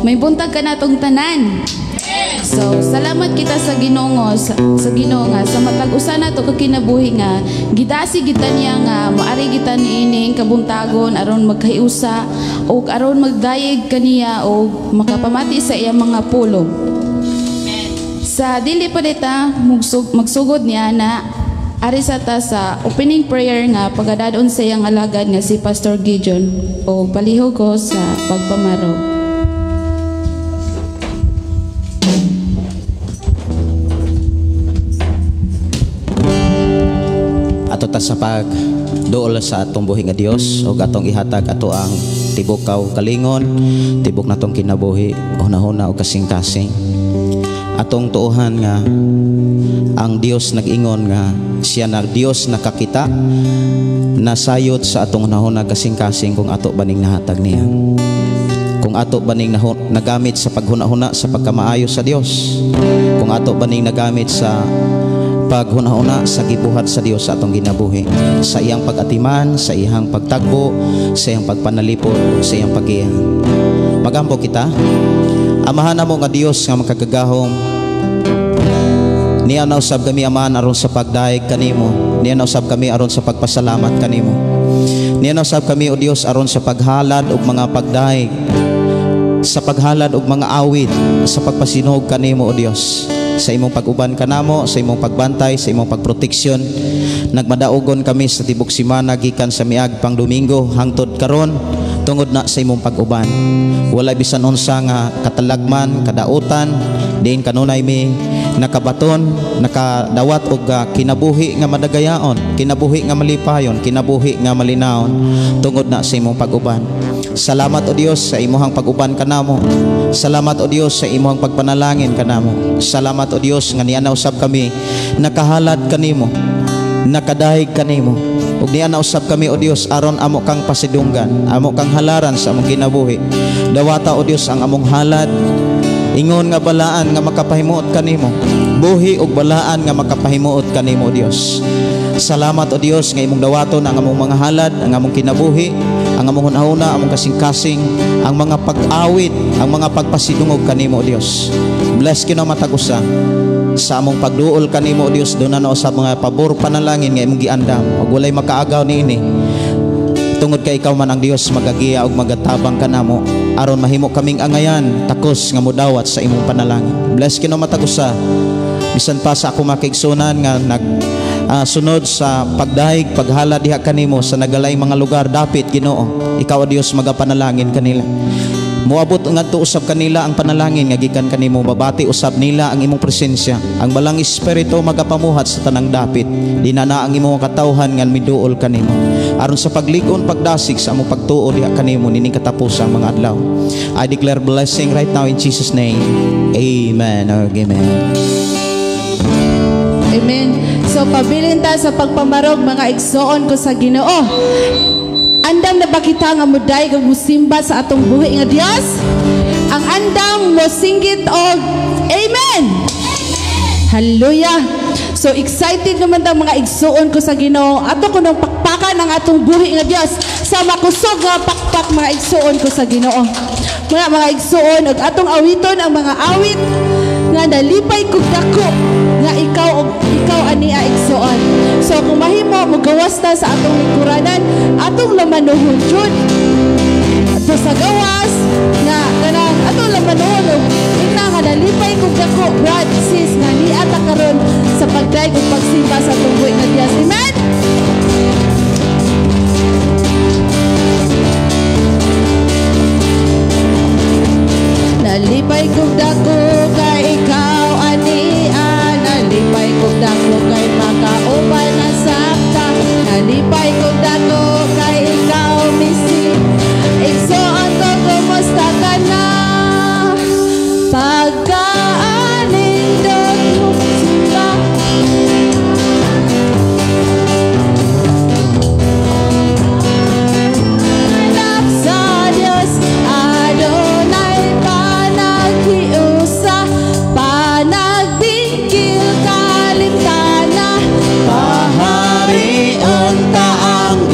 May buntag kanatong tanan. So, salamat kita sa Ginoo sa Ginoo nga sa matag usa nato ka kinabuhi nga gidasi kita niya nga maari kita niining kabuntagon aron magkahiusa og aron magdayeg kaniya og makapamati sa iyang mga pulong. Sa dili pa dita magsugod niya na ari sa ta sa opening prayer nga pagadadon sa iyang alagad nga si Pastor Gideon o palihog ko sa pagpamarog. Ato ta sa pagduol sa atong buhi nga Dios ug atong ihatag ato ang tibok kaugalingon, tibok natong kinabuhi, hunahuna ug kasing-kasing. Atong tuohan nga ang Dios nag-ingon nga siya na Dios nakakita nasayod sa atong hunahuna kasing-kasing kung ato baning nahatag niya. Kung ato baning nagamit sa paghunahuna sa pagkamaayo sa Dios. Kung ato baning nagamit sa paghunahuna sa gibuhat sa Dios sa atong ginabuhi, sa iyang pag-atiman, sa iyang pagtagbo, sa iyang pagpanalipod, sa iyang paggiya. Magampo kita. Amahan namo nga Dios nga makagagahom. Niya nausab kami, Amahan, aron sa pagdayeg kanimo. Niya nausab kami aron sa pagpasalamat kanimo. Niya nausab kami, o Dios, aron sa paghalad og mga pagdayeg, sa paghalad og mga awit, sa pagpasinog kanimo, o Dios. Sa imong pag-uban kanamo, sa imong pagbantay, sa imong pagproteksyon. Nagmadaogon kami sa tibok simana gikan sa miag pang Domingo hangtod karon tungod na sa imong pag-uban. Walay bisan unsa nga katalagman, kadautan, diin kanunay mi nakabaton, nakadawat og kinabuhi nga madagayaon, kinabuhi nga malipayon, kinabuhi nga malinawon tungod na sa imong pag-uban. Salamat o Dios sa imuhang pag-uban kanamo. Salamat o Dios sa imuhang pagpanalangin kanamo. Salamat o Dios nga niya nausab kami nakahalad kanimo, nakadahig kanimo. Ug niya nausab kami o Dios aron amo kang pasidunggan, amo kang halaran sa among kinabuhi. Dawata o Dios ang among halad, ingon nga balaan nga makapahimuot kanimo. Buhi ug balaan nga makapahimuot kanimo o Dios. Salamat o Dios nga imong dawaton ang among mga halad, ang among kinabuhi, ang among hunahuna, among kasing-kasing, ang mga pag-awit, ang mga pagpasidungog kanimo o Dios. Bless kino matag usa sa among pagduol kanimo o Dios. Doon na sa mga pabor panalangin nga imong giandam ug walay makaagaw niini. Tungod kay ikaw man ang Dios magagiya ug magatabang kanamo aron mahimo kaming angayan takos nga modawat sa imong panalangin. Bless kino matag usa bisan pa sa ako makigsunan nga nag sunod sa pagdahig, paghala diha kanimo sa nagalay mga lugar dapit Ginoo. Ikaw o Dios magapanalangin kanila. Moabot ngadto usab kanila ang panalangin nga gikan kanimo, mabati usab nila ang imong presensya. Ang balang espiritu magapamuhat sa tanang dapit. Dinana ang imong katawhan nga miduol kanimo. Aron sa paglig-on pagdasig sa among pagtuo diha kanimo nining katapusang mga adlaw. I declare blessing right now in Jesus name. Amen. Amen. Amen. So pabilin ta sa pagpamarog mga igsoon ko sa Ginoo. Andam na ba kita nga mudayeg og mosimba sa atong buhi nga Dios? Ang andam mosinggit og amen. Hallelujah. So excited naman ta mga igsoon ko sa Ginoo. Ato kunong pakpakan ang atong buhi nga Dios sa makusog nga pakpak mga igsoon ko sa Ginoo. Mga igsoon og atong awiton ang mga awit nga nalipay kog dako nga ikaw og ikaw ania igsoon. So kung mahimo mogawas ta sa atong lingkuranan, atong lamanuhon jud. Ato sa gawas nga kanang atong lamanuhon og ina nga nalipay kog dako brad sis nga niya ta karon sa pagdayeg ug pagsimba sa atong buhi nga Dios. Amen. Nalipay kog dako kay ikaw ania, nalipay kog dako kay makauban na sakta, nalipay kog dako kay ikaw misi. Igsoon ko kumusta ka na, pagkaanindot mo sila. Anak sa Diyos, Adonai panaghiusa, panagbingkil kalimtana. Paharion ta ang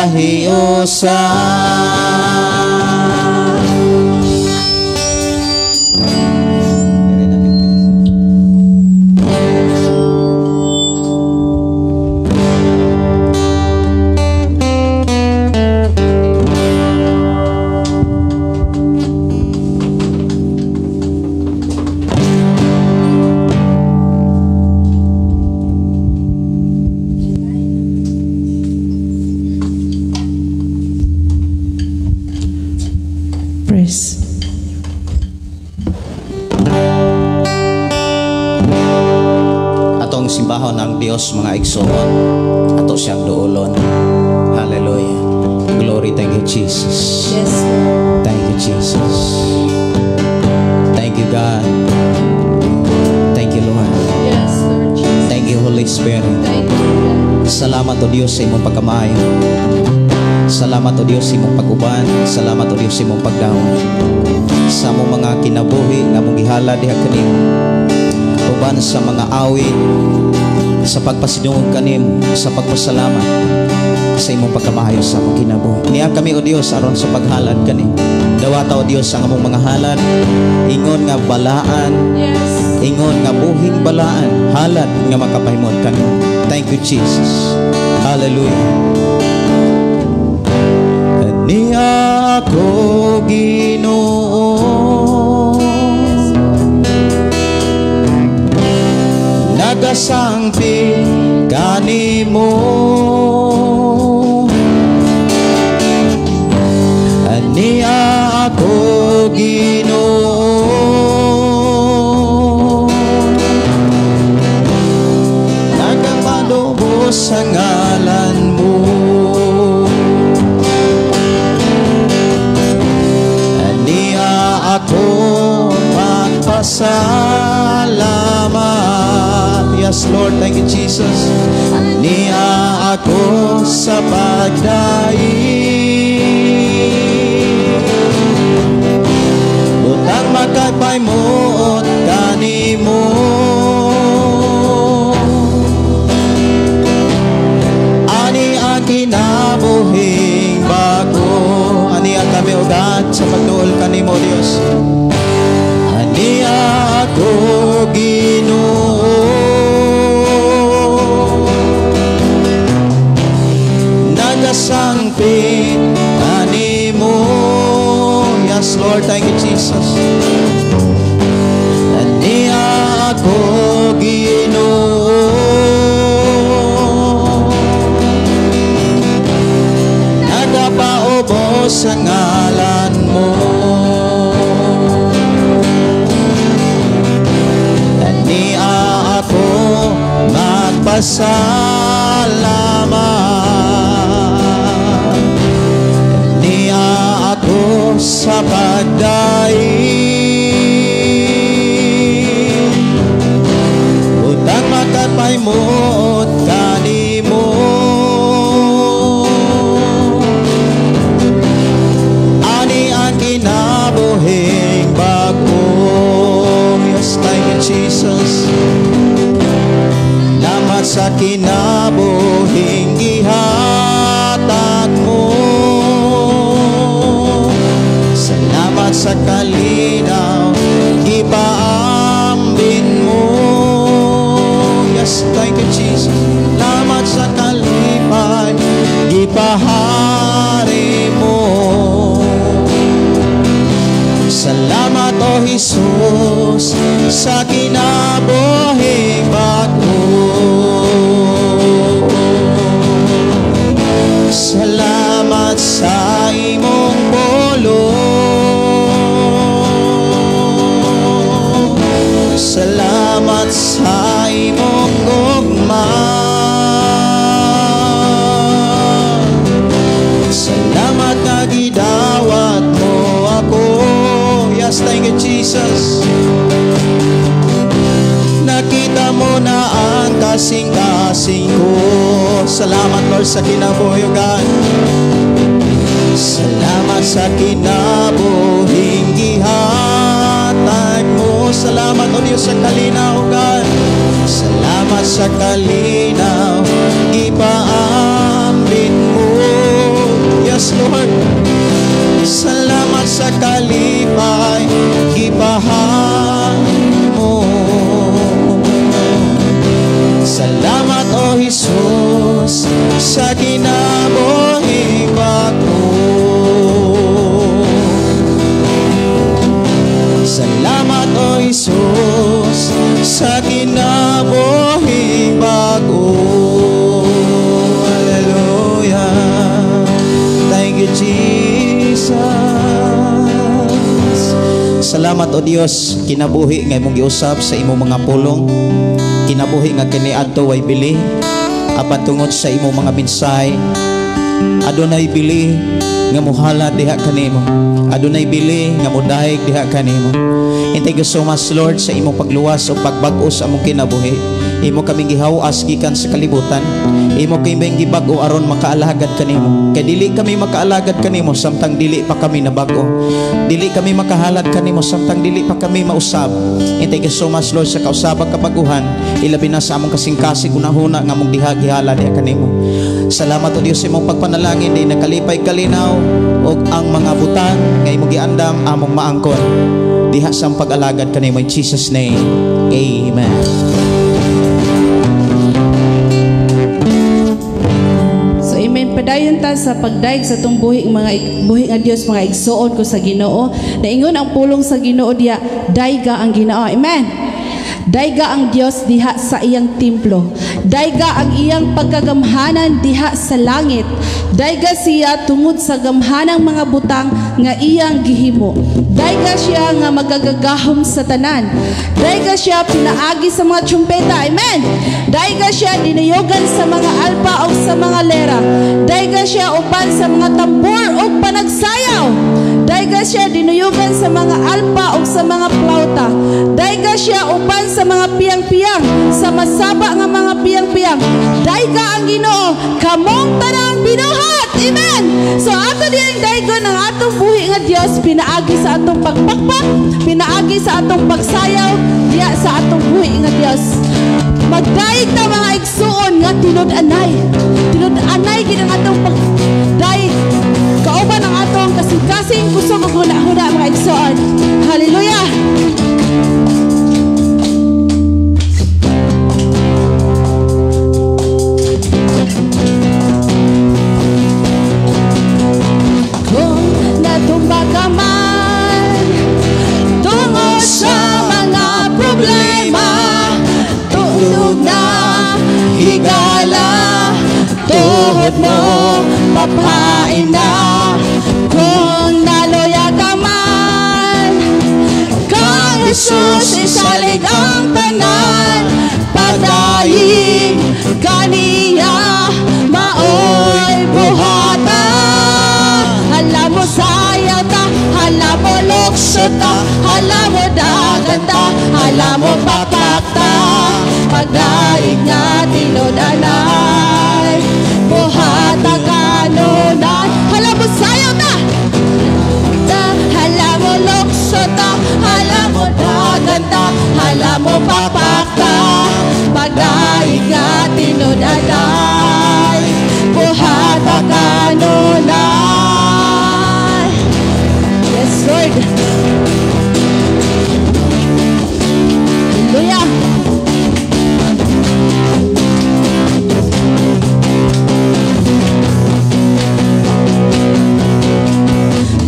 Kahiusan. Praise. Atong simbahon ang Dios, mga igsoon. Ato siyang duolon. Hallelujah. Glory, thank you, Jesus. Yes, Lord. Thank you, Jesus. Thank you, God. Thank you, Lord. Yes, Lord Jesus. Thank you, Holy Spirit. Thank you, God. Salamat, O Dios, sa imong pagkamaayo. Salamat, O Dios, sa imong pag-uban. Salamat, O Dios, sa imong pagdawat. Sa among mga kinabuhi nga among gihalad diha kanimo. Uban sa mga awit, sa pagpasidungog kanimo, sa pagpasalamat sa imong pagkamaayo sa among kinabuhi. Niya kami, O Dios, aron sa paghalad kanimo. Dawata, O Dios, ang among mga halad. Ingon nga balaan. Yes. Ingon nga buhing balaan, halad nga makapahimod kanimo. Thank you, Jesus. Hallelujah. Niya ako Ginoo, nagasangpit kanimo. Niya ako Ginoo, nagapadubos sa ngalan mo. Niya ako magpasalamat. Yes, Lord, thank you, Jesus. Niya ako sa pagdaig. Butang makapay mo at kanimo. Ani ang kinabuhing bago. Ani ang kami, O God, sa pagduol kanimo, Dios. Ani ako Ginoo, nagasangpit kanimo. Yes, Lord, thank you, Jesus. Ani ako Ginoo, nagapaubos sa ngalan mo. Ani ako magpasalamat. Ani ako sa pagdaig. Utang makapay mo at kanimo. Ani ang kinabuhing bago. Yes, thank you, Jesus. Salamat sa kinabuhing gihatag mo. Salamat sa kalinaw gipaambin mo. Yes, thank you, Jesus. Salamat sa kalipay gipahari mo. Salamat, O Jesus, sa kinabuhing bago. Salamat sa imong pulong. Salamat sa imong gugma. Salamat na gidawat mo ako. Yes, thank you, Jesus. Nakita mo na ang kasing-kasing ko. Salamat, Lord, sa kinabuhi, O God. Salamat sa kinabuhing gihatag mo. Salamat, O Diyos, sa kalinaw, O God. Salamat sa kalinaw gipaambit mo. Yes, Lord. Salamat sa kalipay gipahamo. Salamat, O Jesus, sa kinabuhing bag-o. Salamat, O Jesus, sa kinabuhing bag-o. Hallelujah. Thank you, Jesus. Salamat, O Dios, kinabuhi nga imong giusab sa imong mga pulong. Kinabuhi nga kaniadto way bili, apan tungod sa imong mga mensahe, adunay bili nga muhalad diha kanimo. Adunay bili nga mudayeg diha kanimo. And thank you so much, Lord, sa imong pagluwas o pagbag-o sa among kinabuhi. Imo kaming gihawas gikan sa kalibutan. Imo kaming gibag-o aron makaalagad kanimo. Kay dili kami makaalagad kanimo samtang dili pa kami nabag-o. Dili kami makahalad kanimo samtang dili pa kami mausab. And thank you so much, Lord, sa kausabang kabaguhan, ilabi na sa among kasing-kasing hunahuna nga among diha gihalad diha kanimo. Salamat, O Dios, sa imong pagpanalangin di nakalipay kalinaw og ang mga butang nga imong giandam among maangkon diha sa pag-alagad kanimo, in Jesus' name. Amen. So amen, padayon ta sa pagdayeg sa atong buhi mga buhi nga Dios, mga igsuon ko sa Ginoo. Naingon ang pulong sa Ginoo diha, dayga ang Ginoo. Amen. Dayga ang Dios diha sa iyang templo. Dayga ang iyang pagkagamhanan diha sa langit. Dayga siya tungod sa gamhanang mga butang nga iyang gihimo. Dayga siya nga magagagahom sa tanan. Dayga siya pinaagi sa mga trumpeta. Amen. Dayga siya dinayogan sa mga alpa o sa mga lera. Dayga siya uban sa mga tambor o panagsayaw. Dayga siya dinuyugan sa mga alpa o sa mga plauta. Dayga siya uban sa mga piyang-piyang, sa masaba nga mga piyang-piyang. Dayga ang Ginoo, kamong tanang binuhat. Amen. So ato diyang daygon ang atong buhi nga Dios pinaagi sa atong pagpakpak, pinaagi sa atong pagsayaw, diya sa atong buhi nga Dios. Magdayeg ta mga igsuon nga tinud-anay. Tinud-anay gid ang atong pagdayeg. Kauban ang atong kasing-kasing kusog ug huna-huna mga igsuon. Hallelujah. Kung natumba ka man tungod sa mga problema, tulog na higala, tuhod mo papain na. Kung naluya ka man, kang Jesus isalig ang tanan. Pagdaig kaniya maoy buhata. Hala mo sayaw ta, hala mo lukso ta, hala mo dagan ta, hala mo papakta. Pagdaig nga tinud-anay, buhata kanunay. Hala mo sayaw ta, hala mo lukso ta, hala mo dagan ta, hala mo papakta. Pagdaig nga tinud-anay, buhata kanunay. Yes, Lord. Hallelujah.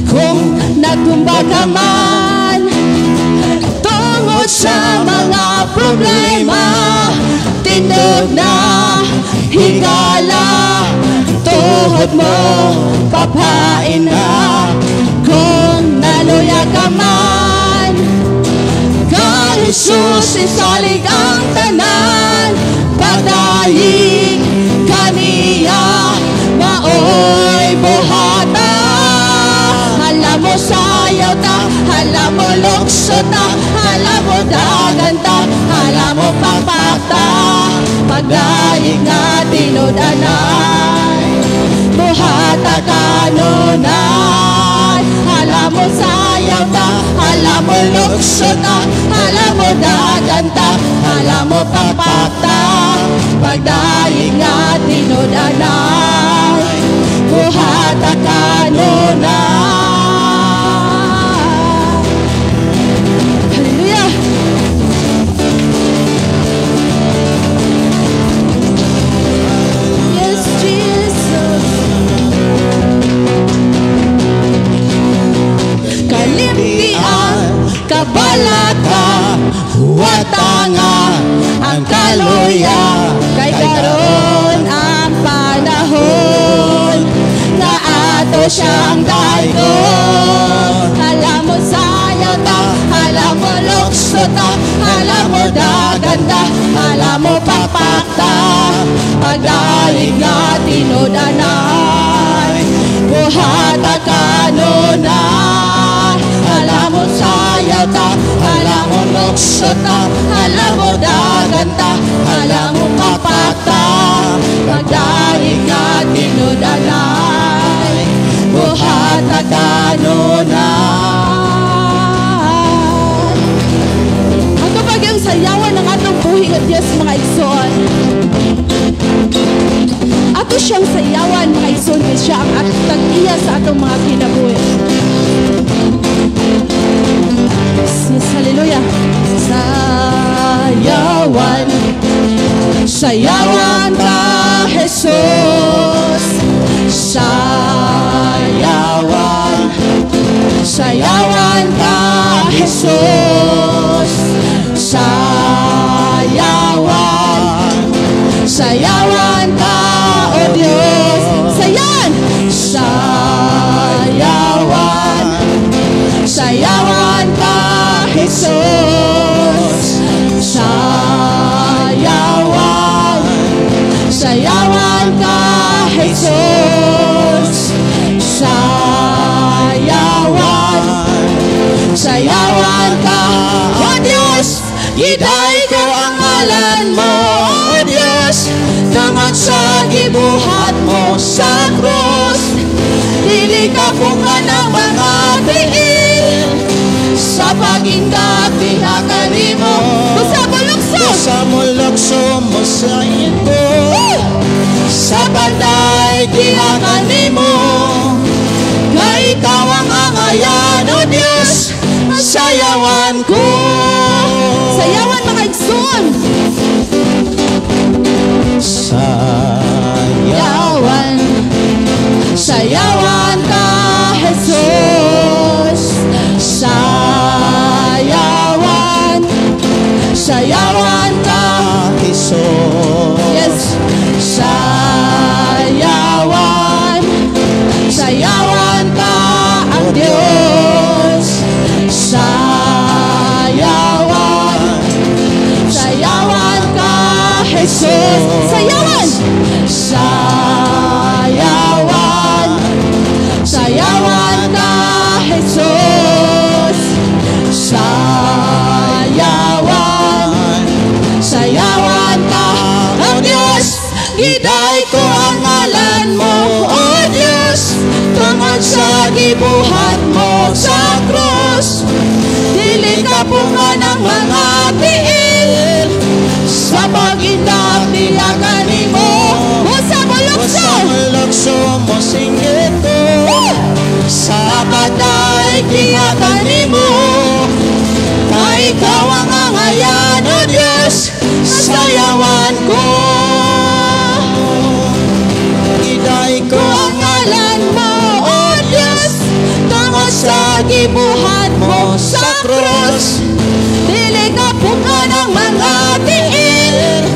Kung natumba ka man tungod sa mga problema, tindog na higala, tuhod mo papain na. Kung naluya ka man, kang Jesus isalig ang tanan. Pagdaig kaniya maoy buhata. Hala mo sayaw ta, hala mo lukso ta, hala mo dagan ta, hala mo papakta. Pagdaig nga tinud-anay, buhata kanunay. Hala mo sayaw ta, hala mo lukso ta, hala mo dagan ta, hala mo papakta. Pagdaig nga tinud-anay, buhata Buhata kanunay. Hallelujah. Yes, Jesus. Kalimtian, kabalaka, huwatanga ang kaluya, kay karon ang panahon nga ato siyang daygon. Hala mo sayaw ta, hala mo lukso ta, hala mo daganda, hala mo pakpakta, pagdaig nga tinud-anay, buhata kanunay. Hala mo sayaw ta, hala mo lukso ta, hala mo daganda, hala mo pakpakta, pagdaig nga tinud-anay, buhata kanunay. Ang kapag ang sayawan ng atong buhi nga Diyos, mga igsoon, ato siyang sayawan, mga igsoon, kay siya ang atong tag-iya sa atong mga kinabuhi. Yes, hallelujah. Sayawan, sayawan ka, Jesus. Sayawan, sayawan ka, Jesus. Sayawan, sayawan ka, O Diyos. Sayan, sayawan, sayawan ka, Jesus. Sayawan, sayawan ka, Jesus. Sayawan, sayawan ka, O Diyos. Giday ko ang ngalan mo, O Diyos, tungod sa gibuhat mo sa krus. Dili ka pungan ng mga tiil sa pag-indak diha kanimo. Busa mo lukso, Busa mo lukso mo sa ito, sa panday diha kanimo. Kay ikaw ang angayan, O Diyos, sayawan ko. Sayawan, mga igsoon. Sayawan, sayawan ka, Jesus. Sayawan, sayawan ka, Jesus. Yes. Sayawan, sayawan ka ang Diyos. Sayawan, sayawan ka, Jesus. Sayawan, sayawan, sayawan ka, Jesus. Sayawan, sayawan ka ang Diyos. Giday ko ang ngalan mo, O Diyos, tungod sa gibuhat mo sa krus. Dili ka punga ng mga tiil sa pag-indak niya kanimo. Busa mo lukso, Busa mo lukso mo singit ko, sa patay diha kanimo. Kay ikaw ang angayan, O Diyos, sayawan ko. Giday ko ang ngalan mo, O Diyos, tungod sa gibuhat mo sa krus. Dili ka punga ng mga tiil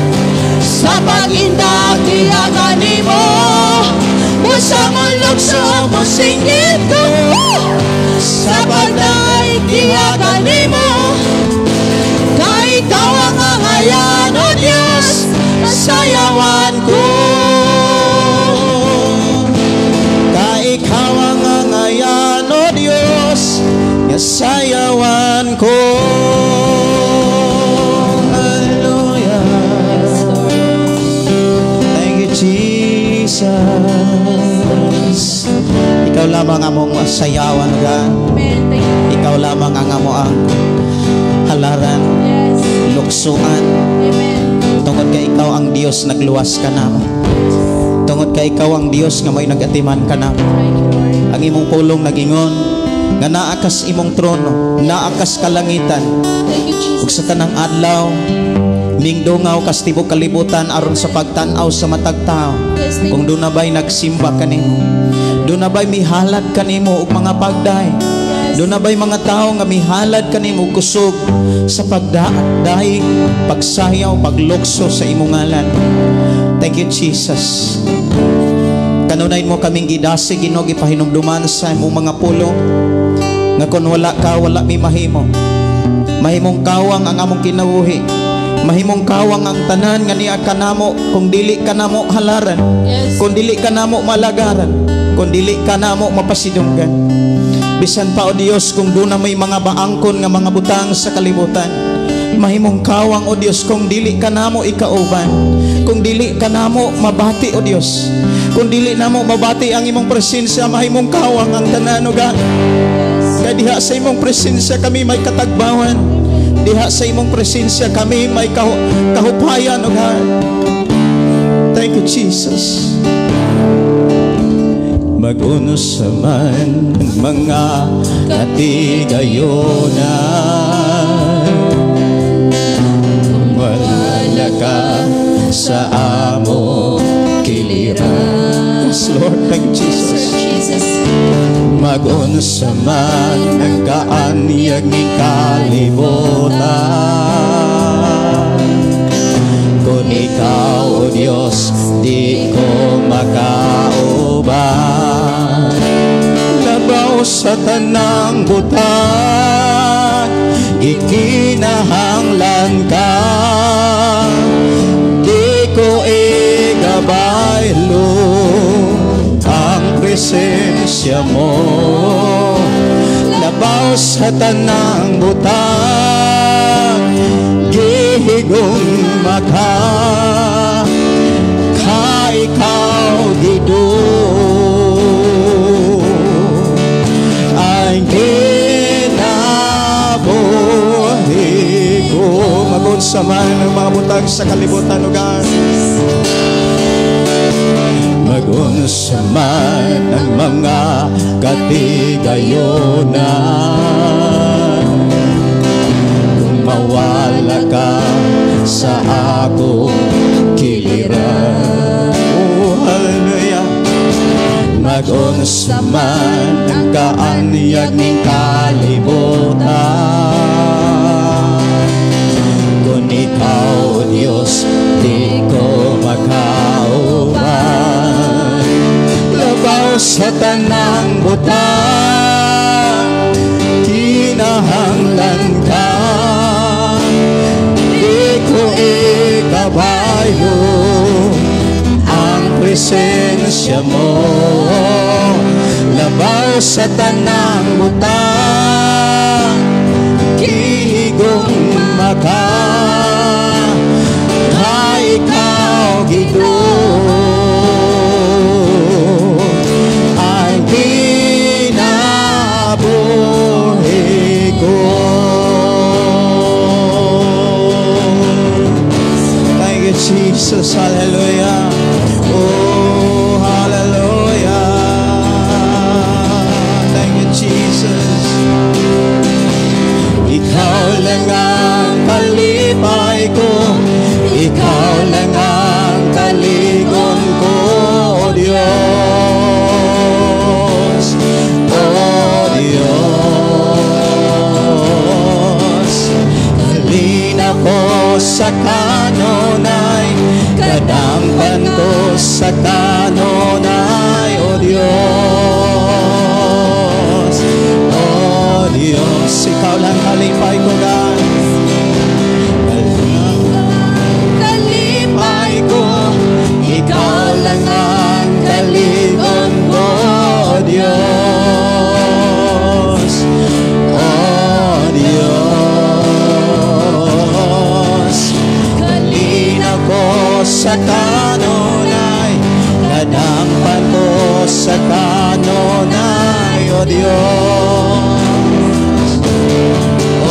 sa pag-indak diha kanimo. Busa mo lukso mo singit ko, sa pagdaig diha kanimo. Kay ikaw ang angayan, O Diyos, sayawan ko. Kay ikaw ang angayan, O Diyos, sayawan ko. Hallelujah. Thank you, Jesus. Ikaw lamang among sayawan, God. Amen. Thank you. Ikaw lamang ang amo ang halaran, Yes. luksuan. Amen. Tungod kay ikaw ang Dios, nagluwas ka namo. Tungod kay ikaw ang Dios nga may nagatiman kanamo. Thank you, Lord. Ang imong pulong nagingon nga naa kas imong trono, naa kas kalangitan. Thank you, Jesus. Ug sa tanang adlaw, mingdungaw kas tibok kalibutan aron sa pagtan-aw sa matag tao. Yes, thank Kung duna ba'y nagsimba kanimo? Duna ba'y mihalad kanimo og mga pagdaig? Yes. Duna ba'y mga tao nga mihalad kanimo og kusog sa pagdaig, pagsayaw, paglukso sa imong ngalan? Thank you, Jesus. Kanunay mo kaming gidasig, Ginoo, gipahinumduman sa imong mga pulong nga kung wala ka, wala mi mahimo. Mahimong kawang ang among kinabuhi. Mahimong kawang ang tanan nga niya kanamo kung dili ka namo halaran. Kung dili ka namo malagaran. Kung dili ka namo mapasidunggan. Bisan pa, O Dios, kung duna may mga baangkon nga mga butang sa kalibutan. Mahimong kawang, O Dios, kung dili ka namo ikauban. Kung dili ka namo mabati, O Dios. Kung dili namo mabati ang imong presensya, mahimong kawang ang tanan, O God. Kaya diha sa imong presensya kami may katagbawan. Diha sa imong presensya kami may kahupayan, O God. Thank you, Jesus. Mag-unsa man ang mga katigayonan, wala ka sa amo kiliran. Yes, Lord. Thank you, Jesus. Jesus. Mag-unsa man ang kaanyag ni kalibutan, kung ikaw, O Diyos, di ko makauban. Labaw sa tanang butang, gikinahanglan ka. Di ko igabaylo ang presensya mo. Labaw sa tanang butang, gihigugma ka. Kay ikaw gido ang kinabuhi ko. Mag-unsa man ang mga butang sa kalibutan, O God. Mag-unsa man ang mga katigayonan, kung mawala ka sa akong kiliran. Oh, hallelujah. Mag-unsa man ang kaanyag ning kalibutan, kung ikaw, Diyos, di ko makauban. Labaw sa tanang butang, kinahanglan ka. Di ko ikabayo ang presensya mo. Labaw sa tanang butang, gihigugma ka. Kay ikaw gido ang kinabuhi ko. Thank you, Jesus. Hallelujah. Oh, hallelujah. Thank you, Jesus. Ikaw lang ang kalipay ko. Ikaw lang ang kaligon ko, O Diyos. O Diyos. Kalina ko sa kanunay, kadampan ko sa kanunay, O Diyos. O Diyos, ikaw lang kalipay ko, God. Kalipay ko, ikaw lang ang kaligon ko, O Diyos. O Diyos. Kalina ko sa kanunay, kadampan ko sa kanunay, O Diyos. O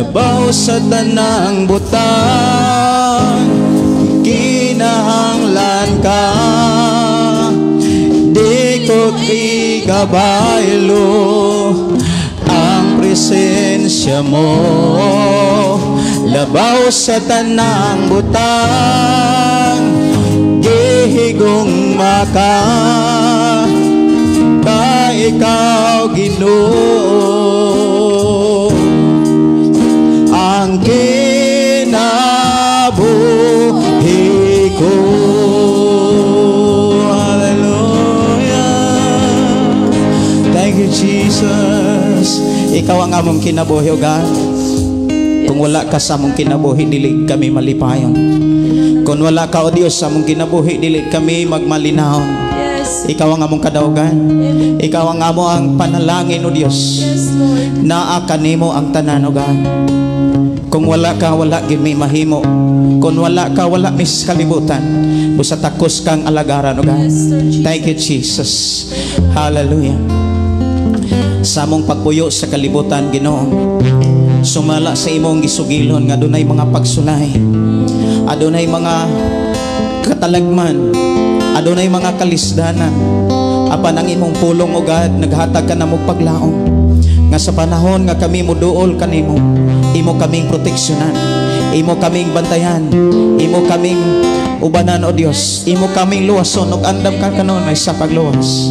Labaw sa tanang butang, kinahanglan ka. Di ko ikabaylo ang presensya mo. Labaw sa tanang butang, gihigugma ka. Kay ikaw, Ginoo, ang kinabuhi ko. Hallelujah. Thank you, Jesus. Ikaw ang among kinabuhi, O God. Kung wala ka sa among kinabuhi, dili kami malipayon. Kung wala ka, O Dios, sa among kinabuhi, dili kami magmalinahon. Ikaw ang among kadaugan. Ikaw ang amo ang panalangin, O Dios. Yes, Lord. Naa kanimo ang tanan, O God. Kung wala ka, wala gid mi mahimo. Kung wala ka, wala mi sa kalibutan. Busa takos kang alagaran, O God. Yes, Lord Jesus. Thank you, Jesus. Hallelujah. Sa among pagpuyo sa kalibutan, Ginoo, sumala sa imong gisugilon nga adunay mga pagsulay, adunay mga katalagman, adunay mga kalisdanan. Apan ang imong pulong, O God, naghatag ka namo paglaom nga sa panahon nga kami muduol kanimo, imo kaming proteksyonan, imo kaming bantayan, imo kaming ubanan, O Dios, imo kaming luwason ug andam ka kanunay sa pagluwas.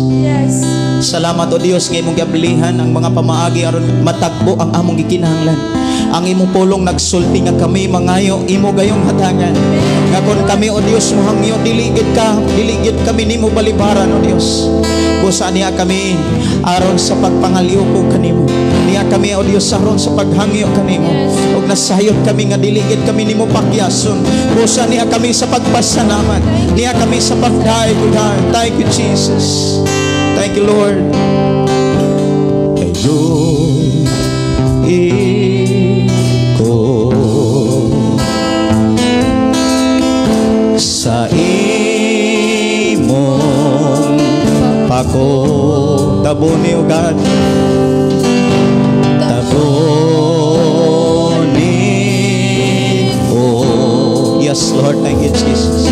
Salamat, O Dios, nga imong giablihan ang mga pamaagi aron matagbo ang among gikinahanglan. Ang imong pulong nagsulti nga kami mangayo, imo gayong hatagan. Nga kon kami, O Dios, mohangyo, dili gid kami nimo balibaran, O Dios. Busa niya kami aron sa pagpangaliw kanimo. Niya kami, O Dios, aron sa paghangyo kanimo. Ug nasayod kami nga dili gid kami nimo pakyason. Busa niya kami sa pagpasalamat. Niya kami sa pagdayeg, O God. Thank you, Jesus. Thank you, Lord. Tago ko sa imong pako. Tabuni, O God. Tabuni ko. Yes, Lord. Thank you, Jesus.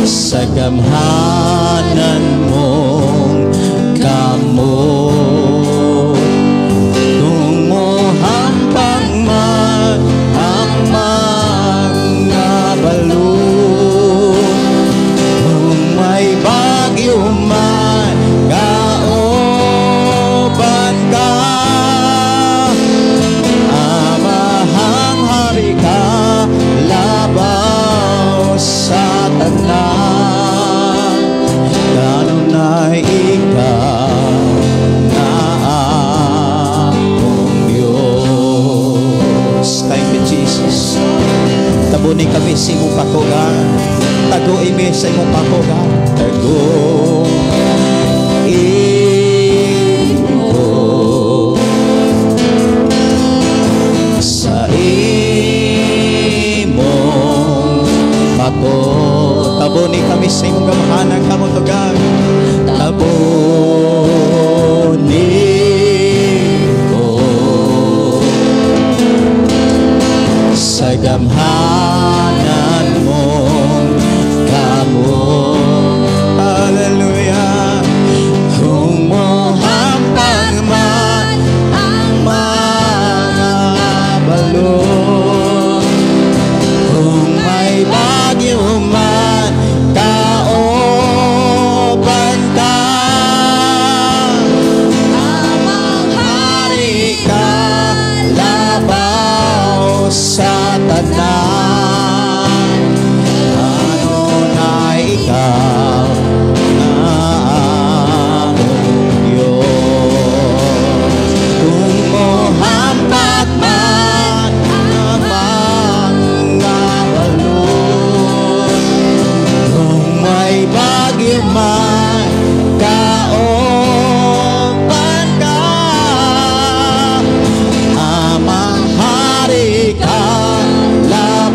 Sa gamhanan mong kamot, kung mohampang man ang mga balon, kung may bagyo man, kauban ka. Amahang hari ka, labaw sa tanan. Kanunay ikaw na akong Diyos. Thank you, Jesus. Tabuni kami sa imong pako, God. Tago mi sa imong pako, God. Tago ko sa imong pako. Tabuni kami sa imong gamhanan kamot, O God. Tabuni ko sa gamhanan mong kamot. Hallelujah. Kung mohampang man ang mga balon, kung may bagyo man, kauban ka. Amang hari ka, labaw sa tanan. Kanunay ikaw na among Diyos. Kung mohampak man ang mga balon, kung may bagyo man, kauban ka. Amang hari ka, labaw.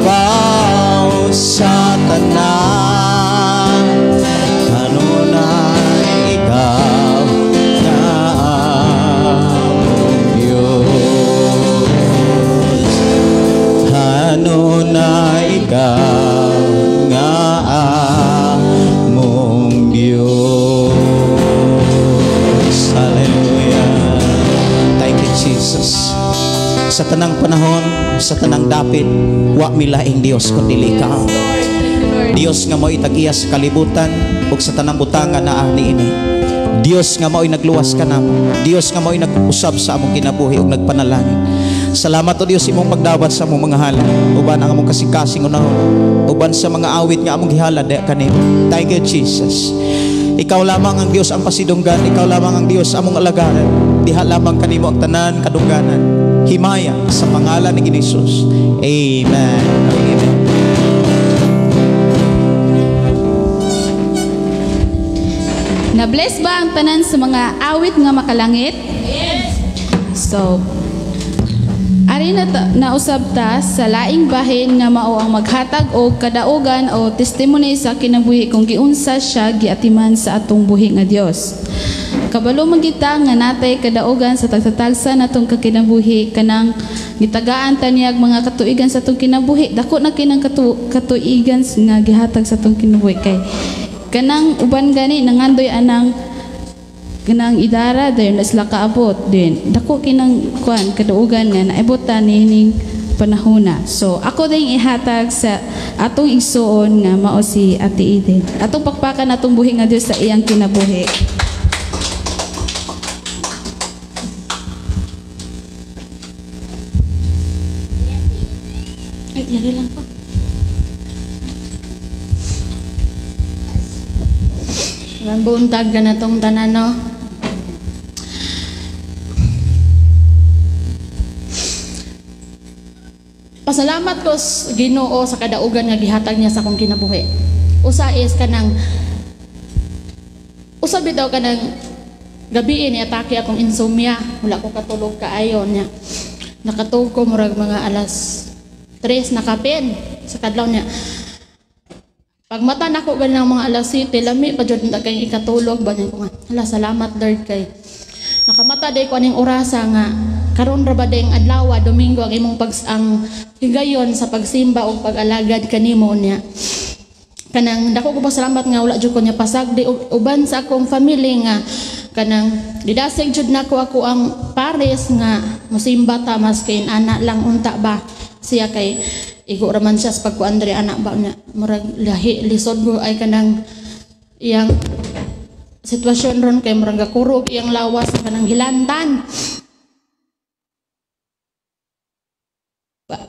Jesus. Sa tanang panahon, sa tanang dapit, wa milaing Dios kundi ikaw. Dios nga mo'y tag-iya sa kalibutan ug sa tanang butanga naa niini. Dios nga mao'y nagluwas kanamo. Dios nga mao'y nag-usab sa among kinabuhi ug nagpanalangin. Salamat o Dios imong pagdawat sa among mga halad. Uban ang among kasing-kasing unahon. Uban sa mga awit nga among gihalad kanimo. Thank you, Jesus. Ikaw lamang ang Dios ang pasidunggan, ikaw lamang ang Dios among alagaran. Diha lamang kanimo ang tanan kadungganan. Himaya sa pangalan ni Jesus. Amen. Amen. Na-bless ba ang tanan sa mga awit nga makalangit? Yes. So, ari na nausab ta sa laing bahin nga mao ang maghatag og kadaugan o testimony sa kinabuhi kung giunsa siya giatiman sa atong buhi nga Dios. Kabalo man kita nga natay kadaugan sa tagtatagsa natong kakinabuhi kanang gitagaan ta niyag mga katuigan sa atong kinabuhi. Dako na kinang katuigan nga gihatag sa atong kinabuhi kay kanang uban gani nangandoy anang kanang idara dayon na sila kaabot din dako kinang kuan kadaugan nga naibot ta niining panahona. So ako ding ihatag sa atong igsuon nga mao si Ate Eden. Atong pakpakan atong buhi nga Dios sa iyang kinabuhi. Ay, yari lang po. Buntag ka na tong tanan, no? Pasalamat ko Ginoo sa kadaugan nga gihatag niya sa akong kinabuhi. Usa is kanang usa bitaw kanang gabi ni atake akong insomnia, wala ko katulog kaayo niya. Nakatulog ko murag mga alas 3 nakapin sa kadlaw niya. Pagmata nako ganang mga alas 7, lami pa jud na kay ikatulog ba niya ko nga. Hala, salamat Lord kay nakamata day ko aning orasa nga karon ra ba day ang adlaw, Domingo ang imong pag ang higayon sa pagsimba og pag-alagad kanimo niya. Kanang dako ko pasalamat nga wala jud ko niya pasagdi uban sa akong family nga kanang didasig jud nako ako ang pares nga mosimba ta maski ana lang unta ba siya kay igo ra man siya sa pagkuan diri anak ba niya murag lahi lisod go ay kanang iyang sitwasyon ron kay murag gakurog iyang lawas kanang hilantan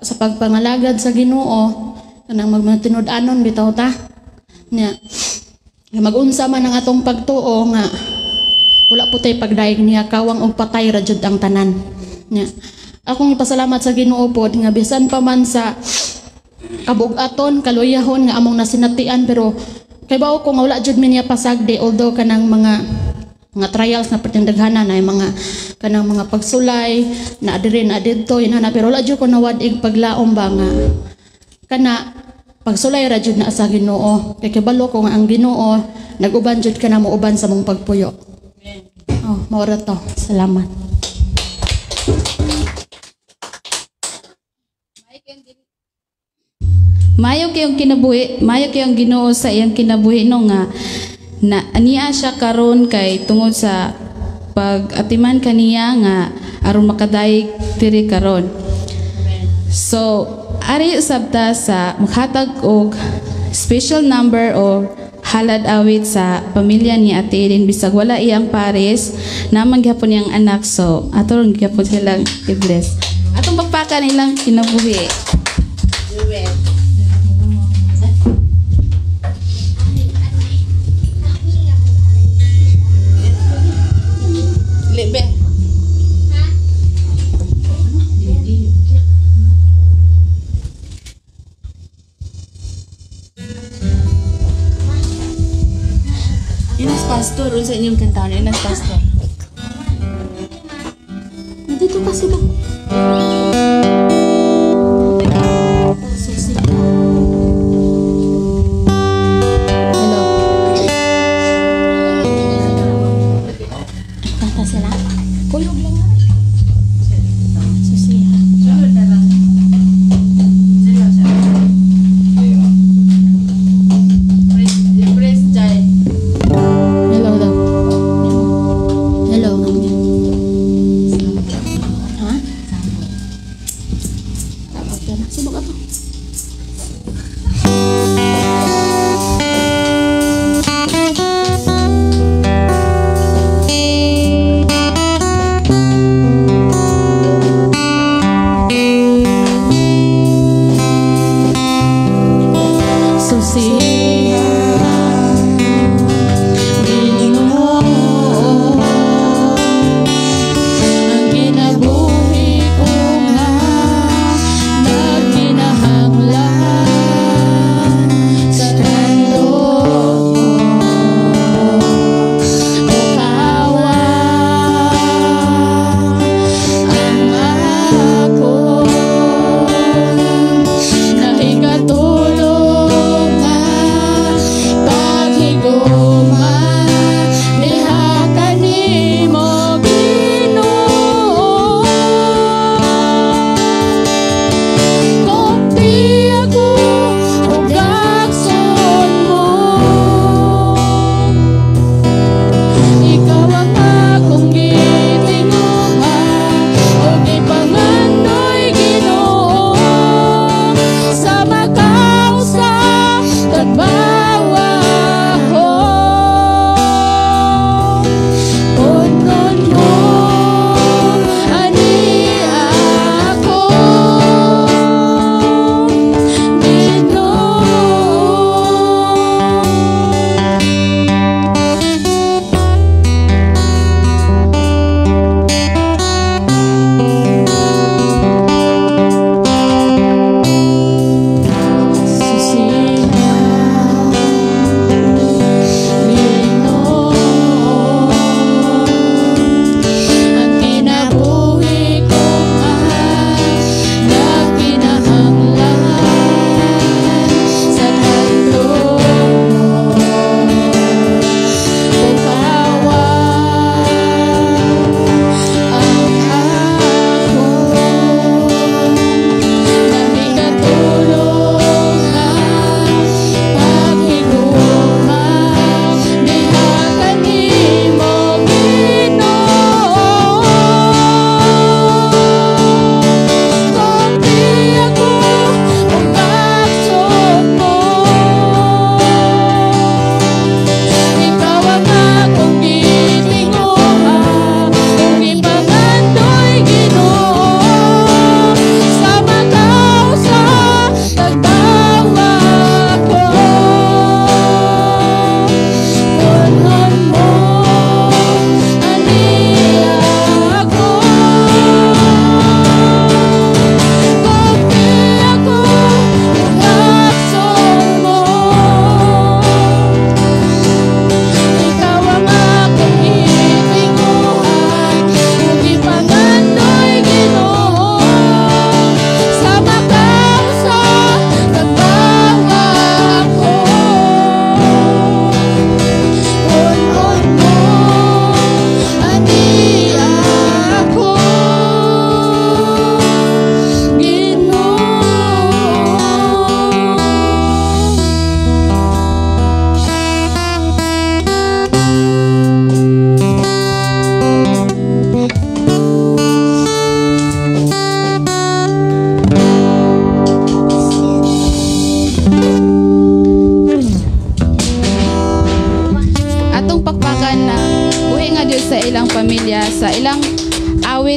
sa pagpangalagad sa Ginoo kanang magmatinud-anon bitaw ta niya magunsa man ang atong pagtuo nga wala po tay pagdayeg niya kawang og patay ra jud ang tanan niya. Akong ipasalamat sa Ginoo pod nga bisan pa man sa kabug-aton kaluyahon nga among nasinatian pero kay bawo ko nga wala jud mi niya pasagdi although kanang mga trials na pertindaghanan ay mga kanang mga pagsulay na diri na didto inana pero wala jud ko nawad-ig paglaom ba nga kana pagsulay ra jud na sa Ginoo kay kibalo ko nga ang Ginoo nag-uban jud kana mo uban sa mong pagpuyo. Oh, mao ra to. Salamat. Mayo kayong kinabuhi, mayo kayong Ginoo sa iyang kinabuhi no nga na aniya siya karon kay tungod sa pag-atiman kaniya nga aron makadayeg diri karon. So ari usab ta sa maghatag og special number o halad awit sa pamilya ni Ate Eden bisag wala iyang pares naman gyapon iyang anak so ato ron gyapon silang i-bless. Atong pakpakan ilang kinabuhi. Lebe. Inas pastor, unsa inyong kantahan? Inas pastor. Nandito kasi ba? Hello. Kanta sila. Kuyog lang. Susiha. Hello daw. Hello. Ha?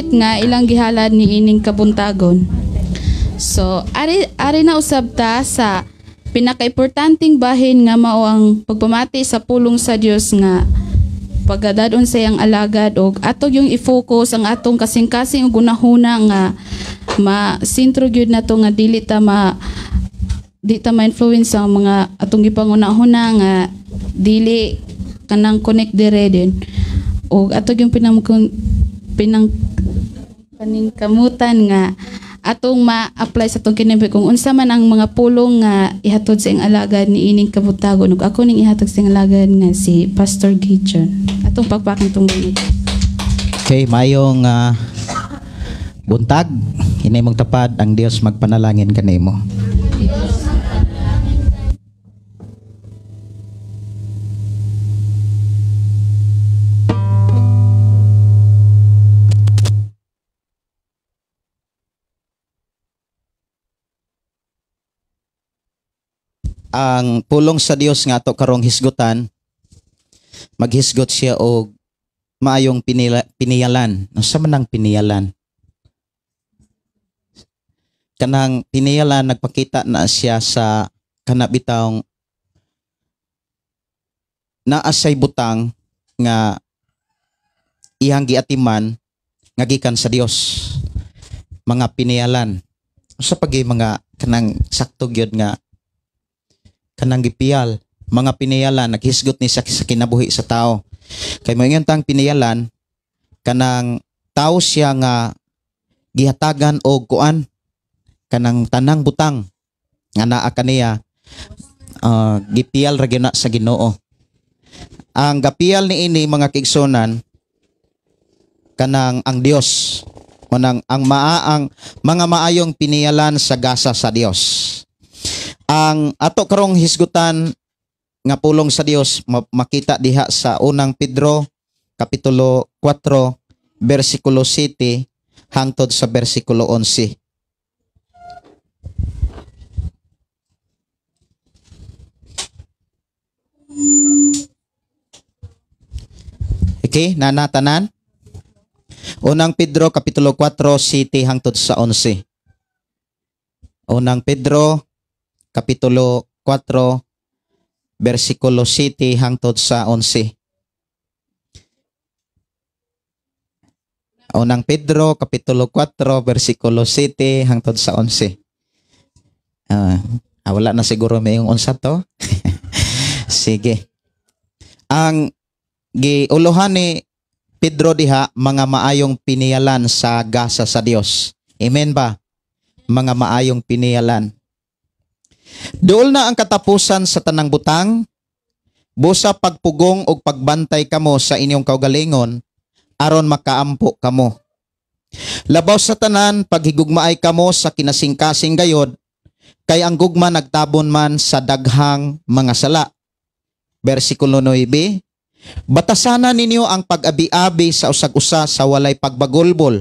spirit nga ilang gihalad ni ining kabuntagon. So, ari na usab ta sa pinakaimportanteng bahin nga mao ang pagpamati sa pulong sa Dios nga pagdadon sa iyang alagad og ato yung i-focus ang atong kasing-kasing ug gunahuna nga ma-sentro gyud nato nga dili ta ma di ta ma-influence ang mga atong gipangunahuna nga dili kanang connect dire din og ato yung pinang paningkamutan nga atong ma-apply sa atong kinabuhi kung unsa man ang mga pulong nga ihatod sa iyang alagad ni ining kabuntagon ug ako ning ihatod sa iyang alagad nga si Pastor Gideon. Atong pagpakan tong bunod. Okay, mayong buntag, hinay mong tapad ang Dios magpanalangin kanimo. Ang pulong sa Dios nga ato karong hisgutan, maghisgot siya og maayong piniyalan. Unsa man ang piniyalan? Kanang piniyalan nagpakita na siya sa kanabitawng naa say butang nga iyang giatiman nga gikan sa Dios. Mga piniyalan. Unsa pagi mga kanang sakto gyud nga kanang gipiyal, mga piniyalan, naghisgot ni sa kinabuhi sa tao. Kay moingon tang piniyalan, kanang tao siya nga gihatagan og kuan, kanang tanang butang nga naa kaniya, gipiyal ra gyud na sa Ginoo. Ang gapiyal niini mga kaigsunan, kanang ang Dios, kanang ang maang mga maayong piniyalan sa gasa sa Dios. Ang ato karong hisgutan nga pulong sa Dios makita diha sa unang Pedro kapitulo 4 bersikulo 7 hangtod sa bersikulo 11. Okay, nanatanan. Unang Pedro kapitulo 4 7 hangtod sa 11. Unang Pedro kapitulo 4 bersikulo 7 hangtod sa 11. Unang Pedro kapitulo 4 bersikulo 7 hangtod sa 11. Wala na siguro may yung unsa to. Sige. Ang giuluhan ni Pedro diha mga maayong piniyalan sa gasa sa Dios. Amen ba? Mga maayong piniyalan. Duol na ang katapusan sa tanang butang, busa pagpugong og pagbantay kamo sa inyong kaugalingon, aron makaampo kamo. Labaw sa tanan, paghigugmaay kamo sa kinasingkasing gayod, kay ang gugma nagtabon man sa daghang mga sala. Versikulo 9, batasanan ninyo ang pag-abi-abi sa usag-usa sa walay pagbagulbol.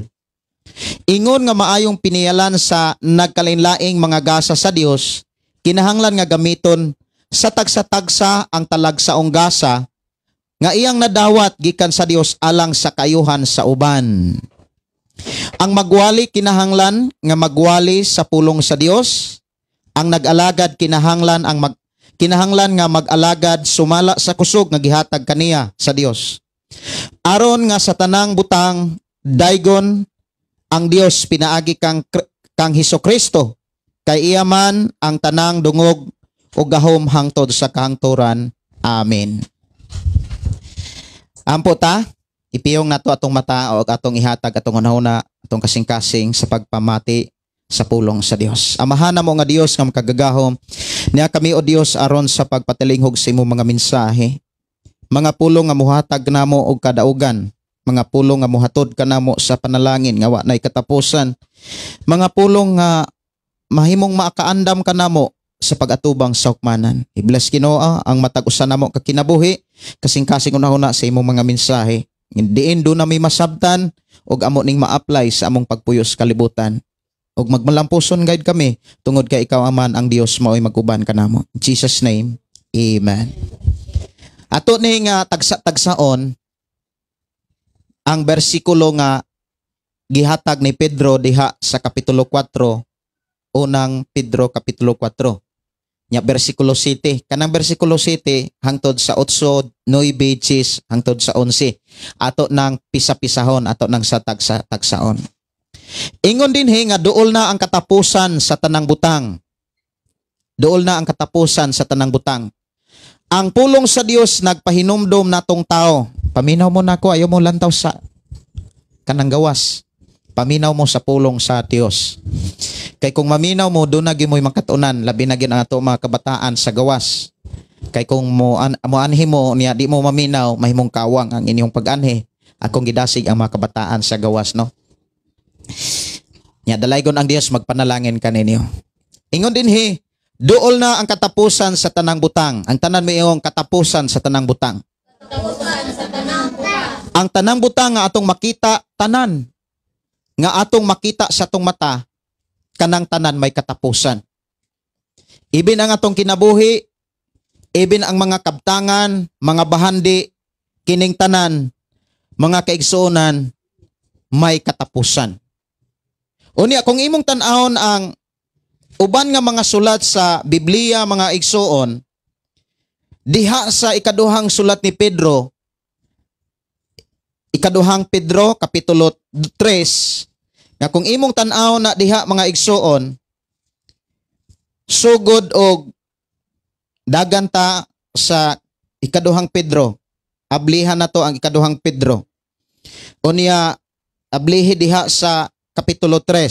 Ingon nga maayong piniyalan sa nagkalainlaing mga gasa sa Dios, kinahanglan nga gamiton sa tagsa-tagsa ang talagsaong gasa nga iyang nadawat gikan sa Dios alang sa kayuhan sa uban. Ang magwali kinahanglan nga magwali sa pulong sa Dios, ang nag-alagad kinahanglan nga mag-alagad sumala sa kusog nga gihatag kaniya sa Dios. Aron nga sa tanang butang daygon ang Dios pinaagi kang Hesukristo, kay iya man ang tanang dungog o gahom hangtod sa kahangturan. Amen. Ampo ta, ipiyong nato atong mata o atong ihatag atong hunahuna, atong kasing-kasing sa pagpamati sa pulong sa Dios. Amahan namo nga Dios nga makagagahom, niya kami o Dios aron sa pagpatilinghog sa imong mga mensahe, mga pulong nga muhatag namo og kadaugan, mga pulong nga muhatod kanamo sa panalangin nga wa nay katapusan, mga pulong nga mahimong maakaandam kanamo sa pag-atubang sa hukmanan. I-bless Ginoo ang matag usa namo ka kinabuhi, kasing-kasing unahuna sa imong mga mensahe. Diin do na may masabtan og amo ning ma-apply sa among pagpuyos kalibutan. Og magmalampuson guide kami tungod kay ikaw aman ang Dios maoy maguban kanamo. In Jesus name, amen. Ato ni nga tagsa-tagsaon ang bersikulo nga gihatag ni Pedro diha sa kapitulo 4, Unang Pedro kapitulo 4. Nya bersikulo 7, kanang bersikulo 7 hangtod sa 8, 9, 10 hangtod sa 11. Ato nang pisa-pisahon, ato nang sa tagsa tagsaon. Ingon dinhi nga duol na ang katapusan sa tanang butang. Duol na ang katapusan sa tanang butang. Ang pulong sa Dios nagpahinumdom natong tao. Paminaw mo nako, ayaw mo lantaw sa kanang gawas. Paminaw mo sa pulong sa Dios. Kay kung maminaw mo, doon na gyud mo'y makatunan, labi na gyud ang ato mga kabataan sa gawas. Kay kung mo anhi mo niya di mo maminaw, mahimong kawang ang inyong pag-anhi. Akong gidasig ang mga kabataan sa gawas, no. Nya dalaygon ang Dios magpanalangin kaninyo. Ingon dinhi, duol na ang katapusan sa tanang butang. Ang tanan moingon, "Katapusan sa tanang butang." Ang tanang butang nga atong makita, tanan nga atong makita sa atong mata, kanang tanan may katapusan. Ibin ang atong kinabuhi, ibin ang mga kabtangan, mga bahandi, kining tanan, mga kaigsuonan, may katapusan. Unya, kung imong tan-awon ang uban nga mga sulat sa Biblia, mga igsuon, diha sa ikaduhang sulat ni Pedro, Ikaduhang Pedro kapitulo 3, nga kung imong tan-awon na diha, mga igsuon, sugod og dagan ta sa Ikaduhang Pedro. Ablihan na to ang Ikaduhang Pedro. Unya ablihi diha sa kapitulo 3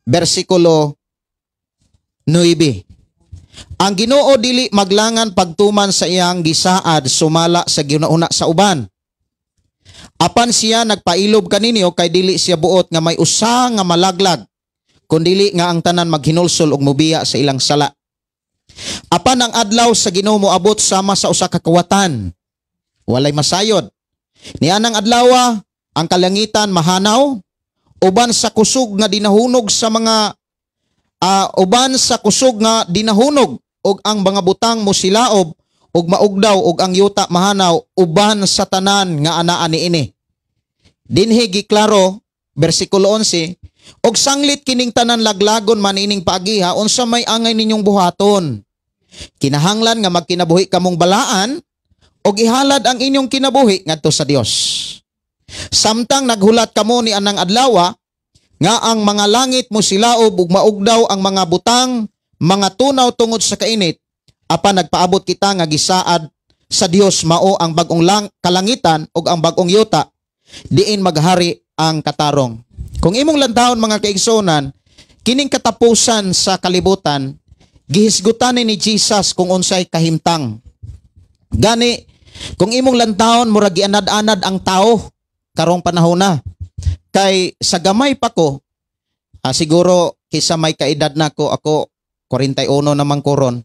bersikulo 9. Ang Ginoo dili maglangan pagtuman sa iyang gisaad sumala sa gihunahuna sa uban. Apan siya nagpailob kaninyo kay dili siya buot nga may usa nga malaglag, kundili nga ang tanan maghinulsol ug mobiya sa ilang sala. Apan ang adlaw sa Ginoo moabot sama sa usa ka kawatan. Walay masayod. Nianang adlawa, ang kalangitan mahanaw uban sa kusog nga dinahunog ug ang mga butang mosilaob ug maugdaw ug ang yuta mahanaw uban sa tanan nga anaa niini. Dinhi giklaro, bersikulo 11, "Og sanglit kining tanan laglagon man ining paagiha, unsa may angay ninyong buhaton? Kinahanglan nga magkinabuhi kamong balaan ug ihalad ang inyong kinabuhi ngadto sa Dios. Samtang naghulat kamo ni anang adlawa nga ang mga langit mosilaob ug maugdaw ang mga butang mga tunaw tungod sa kainit, apan nagpaabot kita nga gisaad sa Dios mao ang bag-ong kalangitan ug ang bag-ong yuta diin maghari ang katarong." Kung imong lantawon, mga kaigsuonan, kining katapusan sa kalibutan gihisgutan ni Jesus kung unsay kahimtang. Gani kung imong lantawon, murag gianad-anad ang tao karong panahon na. Kay sa gamay pa ko, siguro kisa may kaedad na ko, ako 41 naman ko ron.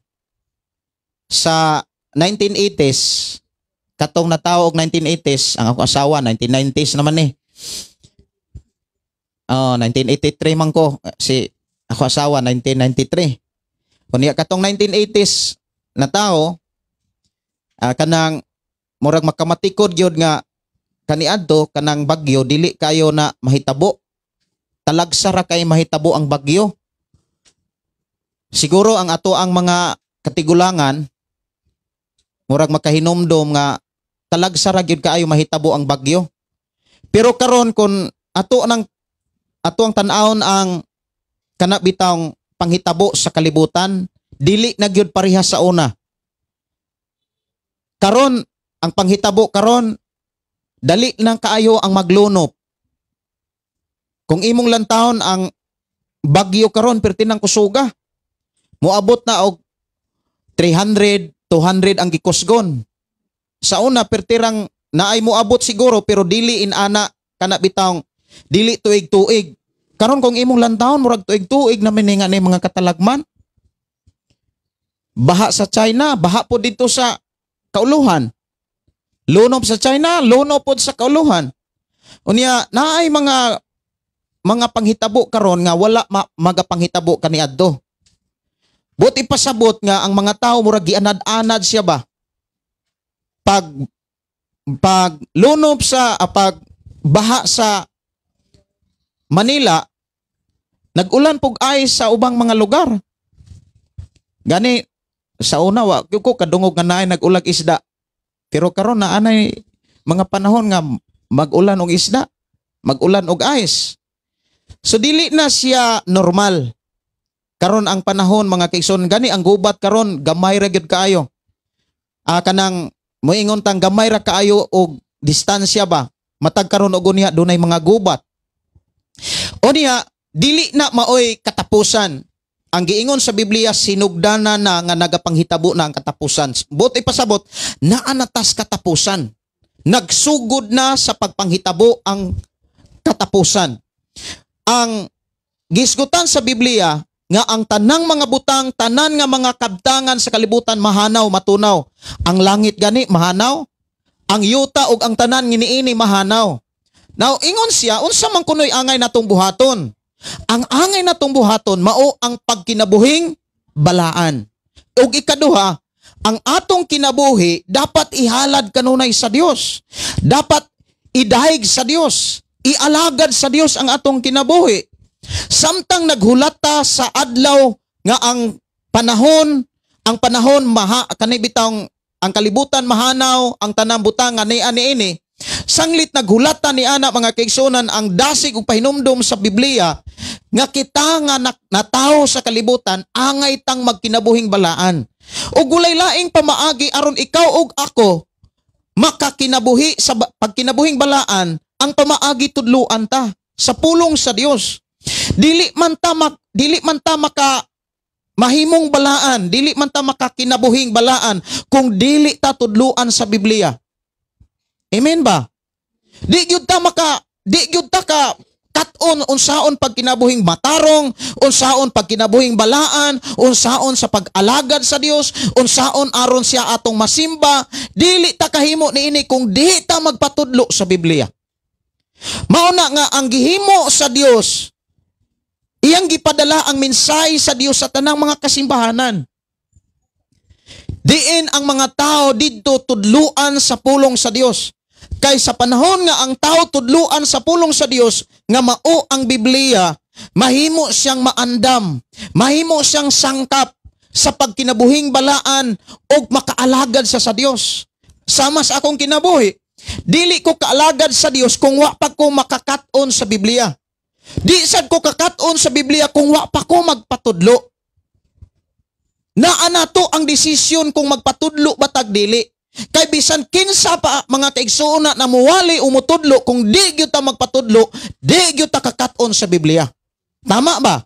Sa 1980s, katong natao og 1980s, ang ako asawa 1990s naman eh. Oh, 1983 man ko, si ako asawa 1993. Unya katong 1980s na tao, kanang murag makamatikod gyud nga kaniadto kanang bagyo dili kayo na mahitabo. Talagsa ra kay mahitabo ang bagyo. Siguro ang ato ang mga katigulangan murag makahinumdom nga talagsa ra gyud kaayo mahitabo ang bagyo. Pero karon kung ato ang tan-awon ang kana bitawng panghitabo sa kalibutan, dili na gyud pareha sa una. Karon ang panghitabo karon, dali nang kaayo ang maglunop. Kung imong lantawon ang bagyo karon, perti ng kusuga. Moabot na og 300, 200 ang gikusgon. Sa una pertirang naay moabot siguro pero dili inana kana bitawng dili tuig-tuig. Karon kung imong lantawon, murag tuig-tuig na nga ni mga katalagman. Baha sa China, baha po dito sa kauluhan. Lunop sa China, lunop pod sa kauluhan. Unya naay mga panghitabo karon nga wala magapanghitabo kaniadto. Buot ipasabot nga ang mga tao murag gianad-anad siya ba? Pag pag lunop sa pag baha sa Manila, nag-ulan pug ice sa ubang mga lugar. Gani sa una wa gyud ko kadungog nga naay nag-ulag isda. Pero karon na anay mga panahon nga mag-ulan og isda, mag-ulan og ice. So dili na siya normal. Karon ang panahon, mga kaigsoon, gani ang gubat karon gamay ra gyud kaayo. Kanang moingon tang gamay ra kaayo og distansya ba? Matag karon og unya dunay mga gubat. O niya, dili na maoy katapusan. Ang giingon sa Biblia, sinugdana na nga nagapanghitabo na ang katapusan. Buot ipasabot, naa na tas katapusan. Nagsugod na sa pagpanghitabo ang katapusan. Ang gisgutan sa Biblia nga ang tanang mga butang, tanan nga mga kabtangan sa kalibutan mahanaw, matunaw. Ang langit gani mahanaw, ang yuta ug ang tanan nginiini mahanaw. Now ingon siya, unsa man kunoy angay natong buhaton? Ang angay natong buhaton mao ang pagkinabuhing balaan. Ug ikaduha, ang atong kinabuhi dapat ihalad kanunay sa Dios. Dapat idahig sa Dios, ialagad sa Dios ang atong kinabuhi. Samtang naghulat ta sa adlaw nga ang panahon maha kani bitawng ang kalibutan mahanaw, ang tanang butang nga ni ani ini. Sanglit naghulat ta ni ana, mga kaigsunan, ang dasig ug pahinumdom sa Biblia nga kita nga natawo sa kalibutan angay tang magkinabuhing balaan. Ug walay laing pamaagi aron ikaw ug ako makakinabuhi sa pagkinabuhing balaan, ang pamaagi tudluan ta sa pulong sa Dios. Dili man ta maka mahimong balaan, dili man ta makakinabuhing balaan kung dili ta tudluan sa Biblia. Amen ba? Di gyud ta ka kat-on unsaon pagkinabuhing matarong, unsaon pagkinabuhing balaan, unsaon sa pag-alagad sa Dios, unsaon aron siya atong masimba, dili ta kahimo niini kung di ta magpatudlo sa Biblia. Mao na nga ang gihimo sa Dios, iyang gipadala ang mensahe sa Dios sa tanang mga kasimbahanan. Diin ang mga tao didto tudluan sa pulong sa Dios. Kay sa panahon nga ang tao tudluan sa pulong sa Dios nga mao ang Biblia, mahimo siyang maandam, mahimo siyang sangkap sa pagkinabuhing balaan ug makaalagad siya sa Dios. Sama sa akong kinabuhi, dili ko kaalagad sa Dios kung wa pa ko makakat-on sa Biblia. Di sad ko kakat-on sa Biblia kung wa pa ko magpatudlo. Naa nato ang desisyon kung magpatudlo ba tag dili. Kay bisan kinsa pa, mga kaigsuon, na namuwali o mutudlo, kung di gyud ta magpatudlo, di gyud ta kakat-on sa Biblia. Tama ba?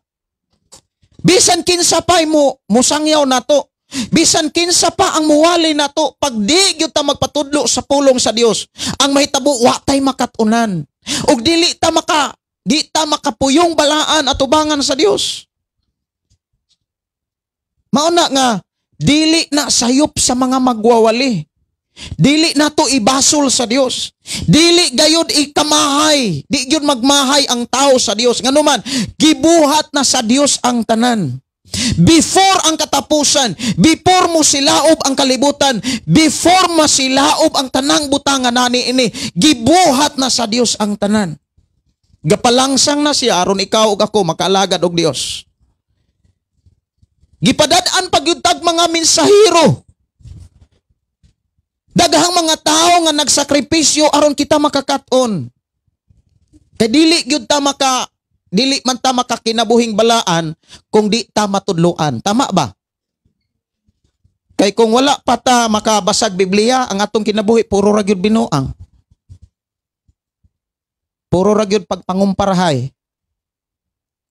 Bisan kinsa pa mo musangyaw nato. Bisan kinsa pa ang muwali nato, pag di gyud ta magpatudlo sa pulong sa Dios, ang mahitabo wa tay makat-unan. Ug dili ta makapuyong balaan atubangan sa Dios. Mao na nga dili na sayop sa mga magwawali. Dili nato ibasol sa Dios. Dili gayud ikamahay. Di gyud magmahay ang tao sa Dios. Nganuman, gibuhat na sa Dios ang tanan. Before ang katapusan, before mo silaob ang kalibutan, before masilaob ang tanang butang nga nani ini, gibuhat na sa Dios ang tanan. Gapalangsang na siya aron ikaw ug ako makaalagad og Dios. Gipadad-an pa gyud tag mga mensahero. Daghang mga tao nga nagsakripisyo aron kita makakat-on. Kay dili man ta makakinabuhing balaan kung di ta matudloan. Tama ba? Kay kung wala pa ta makabasag Biblia, ang atong kinabuhi puro ra gyud binuang. Puro ra gyud pagpangumparahay.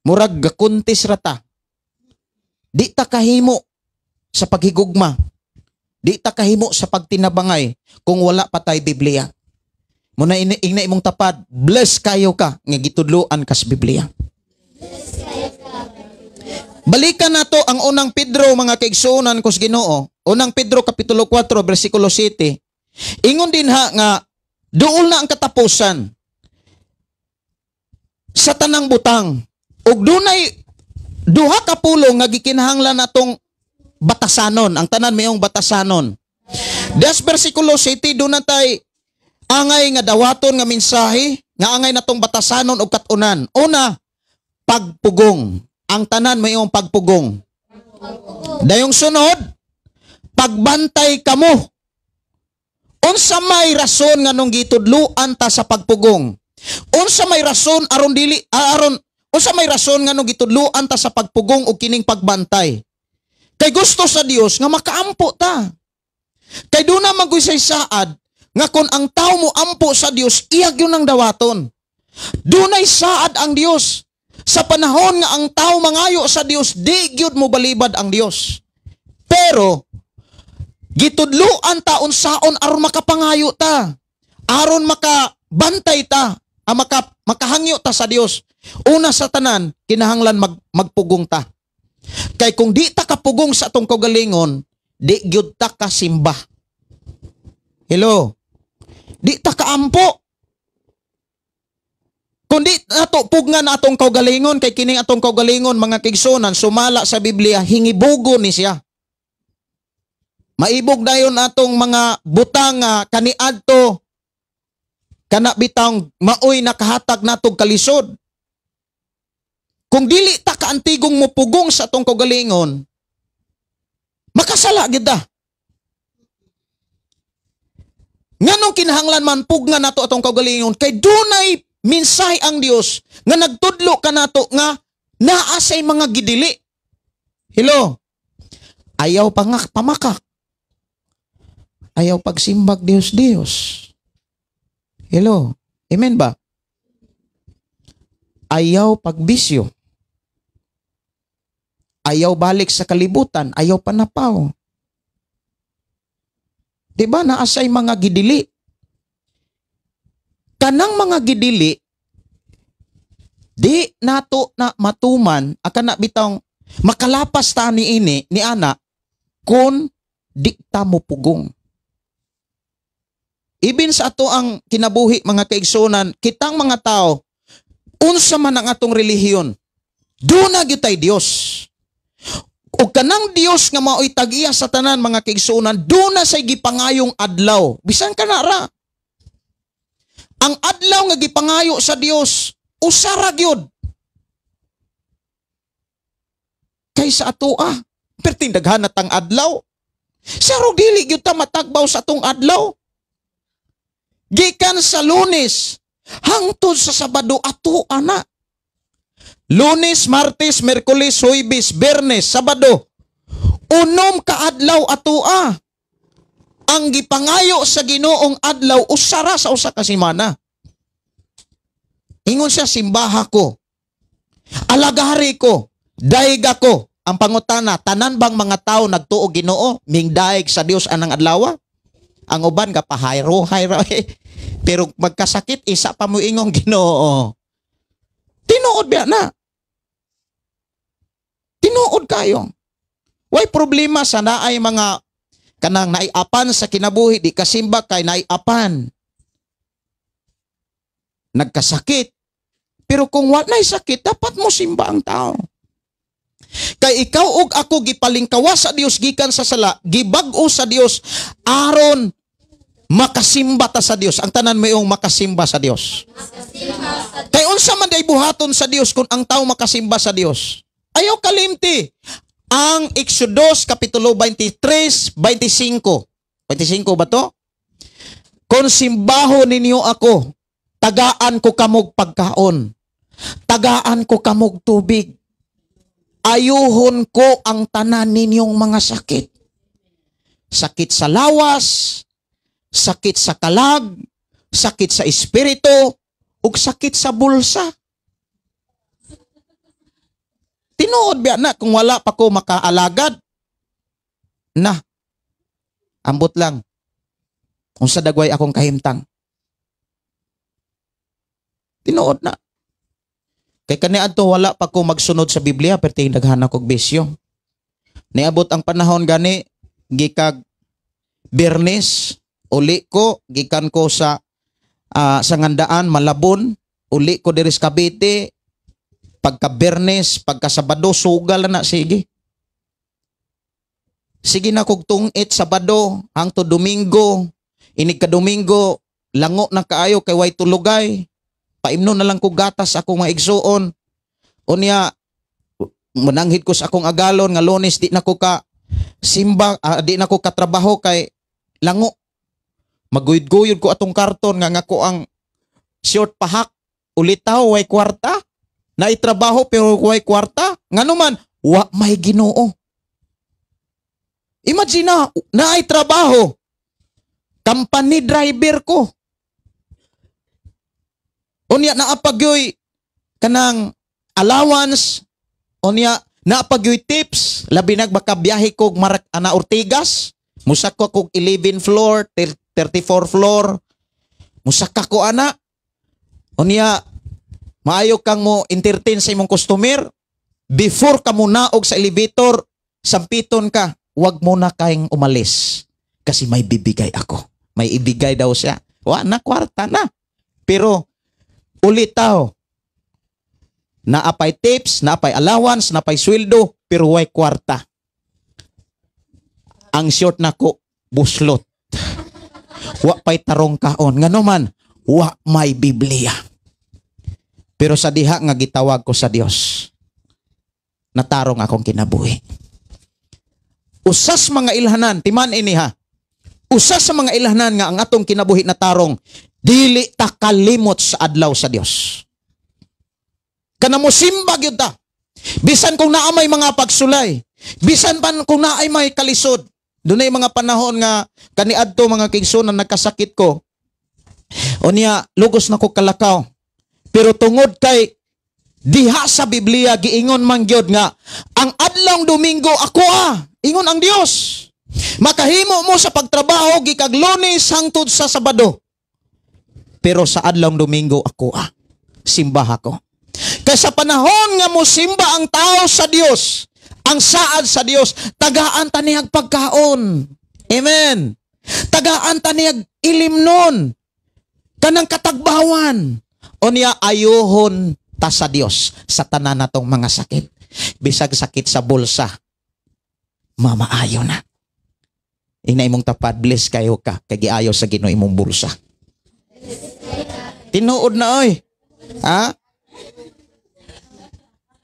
Murag gakuntis ra ta. Di ta kahimo sa paghigugma. Di ta kahimo sa pagtinabangay kung wala pa tay Biblia. Muna ingna imong tapad, bless kayo ka nga gitudloan ka sa Biblia. Balikan nato ang Unang Pedro, mga kaigsuonan ko sa Ginoo. Unang Pedro kapitulo 4 bersikulo 7. Ingon din ha nga duol na ang katapusan sa tanang butang. Ug dunay duha ka pulong nga gikinahanglan natong batasanon, ang tanan mayong batasanon. Des bersikulo 7 doon na tay Angay nga dawaton nga mensahe nga angay natong batasanon og kat-unan. Una, pagpugong. Ang tanan mayong pagpugong. Dayong sunod, pagbantay kamo. Unsa may rason nga nung gitudluan ta sa pagpugong? Unsa may rason aron dili aron unsa may rason nga nung gitudluan ta sa pagpugong og kining pagbantay? Kay gusto sa Dios nga makaampo ta. Kay duna man gyud say saad nga kon ang tao mo ampo sa Dios, iya gyud ang dawaton. Dunay saad ang Dios. Sa panahon nga ang tao mangayo sa Dios, di gyud mo balibad ang Dios. Pero gitudluan ta unsaon aron makapangayo ta, aron makabantay ta, makahangyo ta sa Dios. Una sa tanan, kinahanglan magpugong ta. Kay kung di ta kapugong sa atong kaugalingon, di gyud ta kasimba. Hello? Di ta kaampo. Kung di nato pugnan atong kaugalingon, kay kining atong kaugalingon mga kaigsuonan, sumala sa Biblia, hingibugo ni siya. Maibog dayon atong mga butang nga kaniadto kana bitang maoy nakahatag natog kalisod. Kung dili ta kaantigong mupugong sa atong kaugalingon, makasala gid ta. Nganong kinahanglan man pugnan nato atong kaugalingon? Kay dunay mensahe ang Dios nga nagtudlo kanato nga naa say mga gidili. Hello? Ayaw pamakak. Ayaw pagsimbag Dios Dios. Hello? Amen ba? Ayaw pagbisyo. Ayaw balik sa kalibutan, ayaw panapaw. Diba naasay mga gidili? Kanang mga gidili, di nato na matuman, akan na bitong makalapas ta ni ini, ni ana, kung di ta mo pugong. Ibin sa ato ang kinabuhi mga kaigsunan, kitang mga tao, unsa man ang atong relihiyon, duna gyud tay Dios. O kanang Dios nga maoy tag-iya sa tanan mga kaigsunan, duna say gipangayong adlaw. Bisan ka na ra. Ang adlaw nga gipangayo sa Dios, usa ra gyud. Kaysa atoa, perting daghan na tang adlaw. Sarog dili gyud ta matagbaw sa atong adlaw. Gikan sa Lunes hangtod sa Sabado atoa na. Lunes, Martes, Miyerkules, Huwebes, Biyernes, Sabado. Unom ka adlaw atoa. Ang gipangayo sa Ginoong adlaw usara sa usa ka semana. Ingon siya, simbaha ko, alagari ko, dayga ko. Ang pangutana, tanan bang mga tao nagtuo Ginoo mingdaig sa Dios anang adlaw? Ang uban ka pahayro, hayro. Pero magkasakit isa pa mo ingong Ginoo. Tinuod biya na. Tinuod kayo. Way problema sa naay mga kanang naiapan sa kinabuhi, di kasimba kay naiapan. Nagkasakit. Pero kung wa nay sakit, dapat mo simba ang tao. Kay ikaw ug ako gipalingkawa sa Dios gikan sa sala, gibag-o sa Dios aron makasimba ta sa Dios. Ang tanan mayong makasimba sa Dios. Kay unsa man day buhaton sa Dios kung ang tao makasimba sa Dios? Ayaw kalimti. Ang Exodus Kapitulo 23, 25. 25 ba to? Kung simbaho ninyo ako, tagaan ko kamog pagkaon, tagaan ko kamog tubig, ayuhon ko ang tanan ninyong mga sakit. Sakit sa lawas, sakit sa kalag, sakit sa espiritu, ug sakit sa bulsa. Tinuod biya na kung wala pa ko makaalagad. Na, ambot lang. Unsa dagway akong kahimtang. Tinuod na. Kay kaniadto wala pa ko magsunod sa Biblia, perti daghan akong bisyo. Niabot ang panahon gani, gikag Biyernes, uli ko, gikan ko sa ngandaan, Malabon, uli ko diri sa Cavite, pagka Biyernes, pagka Sabado, sugal na sige. Sige na kog tungit Sabado, hangtod Domingo, inig ka Domingo, Lango na kaayo kay way tulugay. Paimno na lang ko gatas akong mga igsuon. Unya mananghid ko sa akong agalon nga Lunes di na ko ka simba, di na ko katrabaho kay lango. Maguyod-guyod ko atong karton nga nga ko ang short pahak, ulitaw way kwarta. Naitrabaho pero way kwarta. Ngano man wa may Ginoo. Imagine na, naay trabaho. Company driver ko. Unya naapagyoy kanang allowance, unya naapagyoy tips, labi nag baka biyahe kog Marak ana Ortigas, musaka kog 11 floor, 34 floor. Musaka ko ana. Unya maayo kang mo entertain sa imong customer before ka mo naog sa elevator, sampiton ka, wag mo na kayong umalis kasi may bibigay ako. May ibigay daw siya. Wa na kwarta na. Pero ulitaw, naapay tips, naapay allowance, naapay sweldo, pero way kwarta. Ang short nako buslot. Wa pay tarong kaon. Ngano man, wa may Biblia. Pero sa diha nga gitawag ko sa Dios, natarong akong kinabuhi. Usas mga ilhanan, timan ini ha. Usas sa mga ilhanan nga ang atong kinabuhi natarong, dili ta kalimot sa adlaw sa Dios. Kana mo simba gyud ta. Bisan kung naa may mga pagsulay, bisan pan kung naay may kalisod. Dunay mga panahon nga kaniadto, mga kaigsoon, na nagkasakit ko. Unya lugos na ko kalakaw. Pero tungod kay diha sa Biblia giingon man gyud nga ang adlawng Domingo ako ah, ingon ang Dios. Makahimo mo sa pagtrabaho gikag Lunes hangtod sa Sabado. Pero sa adlawng Domingo ako ah, simbaha ko. Kay sa panahon nga mo simba ang tao sa Dios, ang saad sa Dios, tagaan ta niyag pagkaon. Amen. Tagaan ta niyag ilimnon. Kanang katagbawan. Unya ayuhon ta sa Dios sa tanan natong mga sakit. Bisag sakit sa bulsa, mamaayo na. Ingna imong tapad, bless kayo ka, kay giayo sa Ginoo imong bulsa. Tinuod na oy. Ha?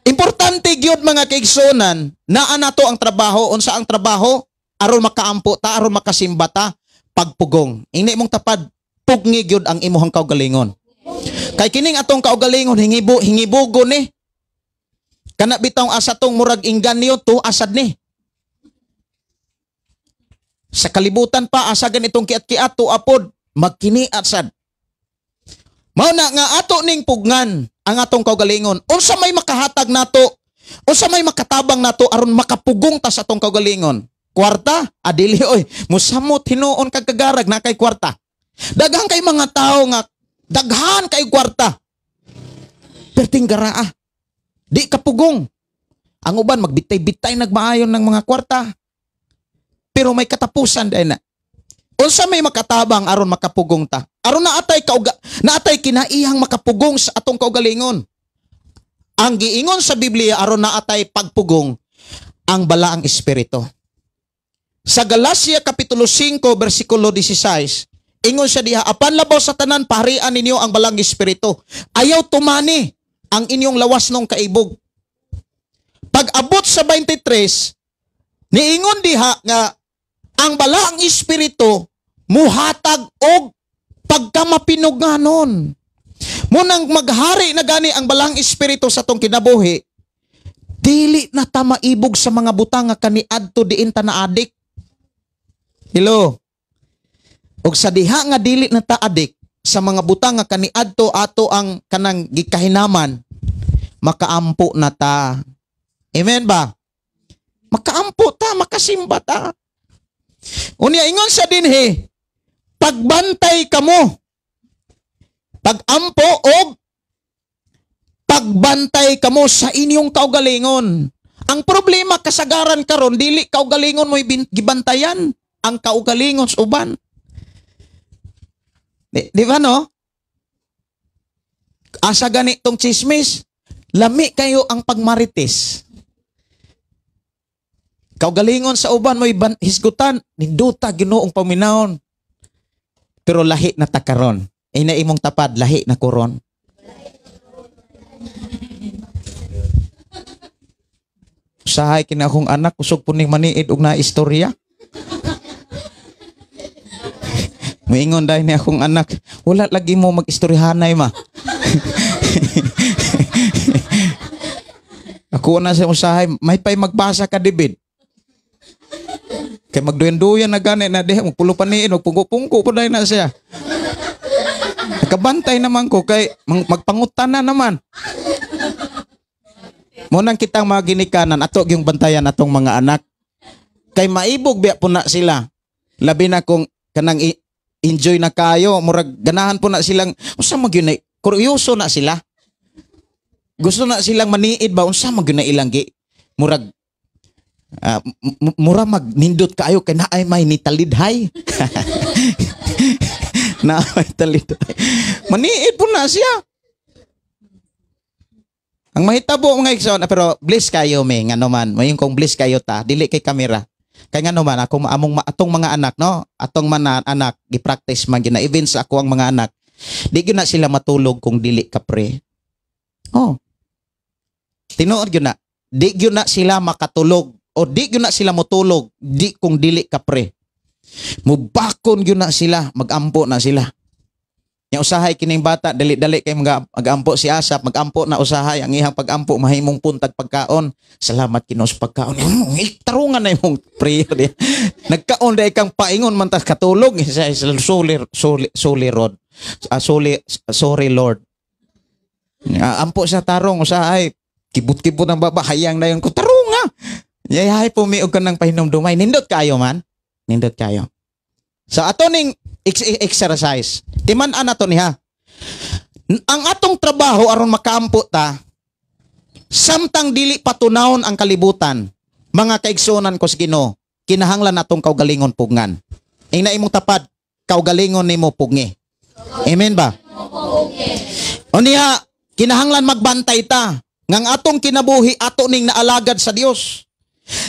Importante gyud, mga kaigsunan, naa nato ang trabaho, unsa ang trabaho? Aron makaampo ta, aron makasimba ta, pagpugong. Ingna imong tapad, pugni gyud ang imuhang kaugalingon. Kay kining atong kaugalingon hingibo hingibugo ni. Kana bitawng asa tong murag inganyo to asad ni. Sa kalibutan pa asa ganitong kiat-kiat to apod magkiniat sad. Mao na nga ato ning pugnan ang atong kaugalingon. Unsa may makahatag nato? Unsa may makatabang nato aron makapugong ta sa atong kaugalingon? Kwarta? Adili oy. Musamot hinuon kag kagarag na kay kwarta. Daghan kay mga tao nga daghan kay kwarta. Perting garaa. Di kapugong. Ang uban magbitay-bitay nagmaayon ng mga kwarta. Pero may katapusan din na. Unsa may makatabang aron makapugong ta? Aron naatay kinaihang makapugong sa atong kaugalingon. Ang giingon sa Biblia aron naatay pagpugong ang balaang espiritu. Sa Galacia kapitulo 5 bersikulo 16, ingon siya diha, apan labaw sa tanan paharian ninyo ang balaang espiritu. Ayaw tumani ang inyong lawas nung kaibog. Pag abot sa 23, niingon diha nga ang balaang espiritu muhatag og pagkamapinuganon. Munang maghari na gani ang balaang espiritu sa tong kinabuhi, dili na ta maibog sa mga butang nga kaniadto diin ta na adik. Hello. Og sa diha nga dili na ta adik sa mga butang nga kaniadto ato ang kanang gikahinaman, makaampo na ta. Amen ba? Makaampo ta, makasimba ta. Unya ingon sa dinhi, pagbantay kamo. Pagampo og pagbantay kamo sa inyong kaugalingon. Ang problema kasagaran karon dili kaugalingon mo gibantayan, ang kaugalingon sa uban. Di ba no? Asa gani tong chismis? Lami kayo ang pagmarites. Kaugalingon sa uban mo hisgutan, ninduta Ginoong paminahon. Pero lahi na ta karon. Ina imong tapad, lahi na koron. Usahay kini akong anak, kusog po ning maniid og na istorya. Moingon dahil ni akong anak, wala lagi mo mag-istoryahanay ma. Ako na siya usahay, may pa'y magbasa ka dibid. Kay magduyan-duyan na gani na diha, magpulupaniin, magpungko-pungko po dahil na siya. Nakabantay naman ko kay magpangutan na naman. Munang kitang mga ginikanan, ato yung bantayan atong mga anak. Kay maibog biya po na sila. Labi na kung kanang enjoy na kayo, murag ganahan po na silang, unsa man gyud na, kuryoso na sila. Gusto na silang maniid ba, unsa man gyud na ilang gi, murag mura magnindot kaayo kay naay may nitalidhay. Naay talidhay. Maniid po na siya. Ang mahitabo mga igsoon, pero bless kayo me ngano man, mayon kong bless kayo ta, dili kay kamera. Kay ngano man ako among atong mga anak no, atong man anak gi-practice man gyud na even sa ako ang mga anak. Di gyud na sila matulog kung dili ka pre. Oh. Tinuod gyud na, di gyud na sila makatulog o di gyud na sila motulog di kung dili ka pre. Mubakon gyud na sila, magampo na sila. Nya usahay kining bata dali-dali kay magampo si Asap, magampo na usahay ang iyang pagampo mahimong puntag pagkaon. Salamat Ginoo sa pagkaon. Tarungan na imong prayer diya. Nagkaon dai kang paingon man tas katulog. Sorry, Lord. Sorry Lord. Ampo sa tarong usahay kibot-kibot ang baba hayang na yon ko tarunga. Yahay pumiog ka ng pahinumdumay. Nindot kayo man. Nindot kayo. Sa ato ning exercise, timan-an ato niya. Ang atong trabaho aron makaampo ta, samtang dili patunawon ang kalibutan, mga kaigsuonan ko sa Ginoo, kinahanglan atong kaugalingon pugngan. Ing na imong tapad, kaugalingon nimo pugngi. Amen ba? O niya, kinahanglan magbantay ta ngang atong kinabuhi ato ning naalagad sa Dios.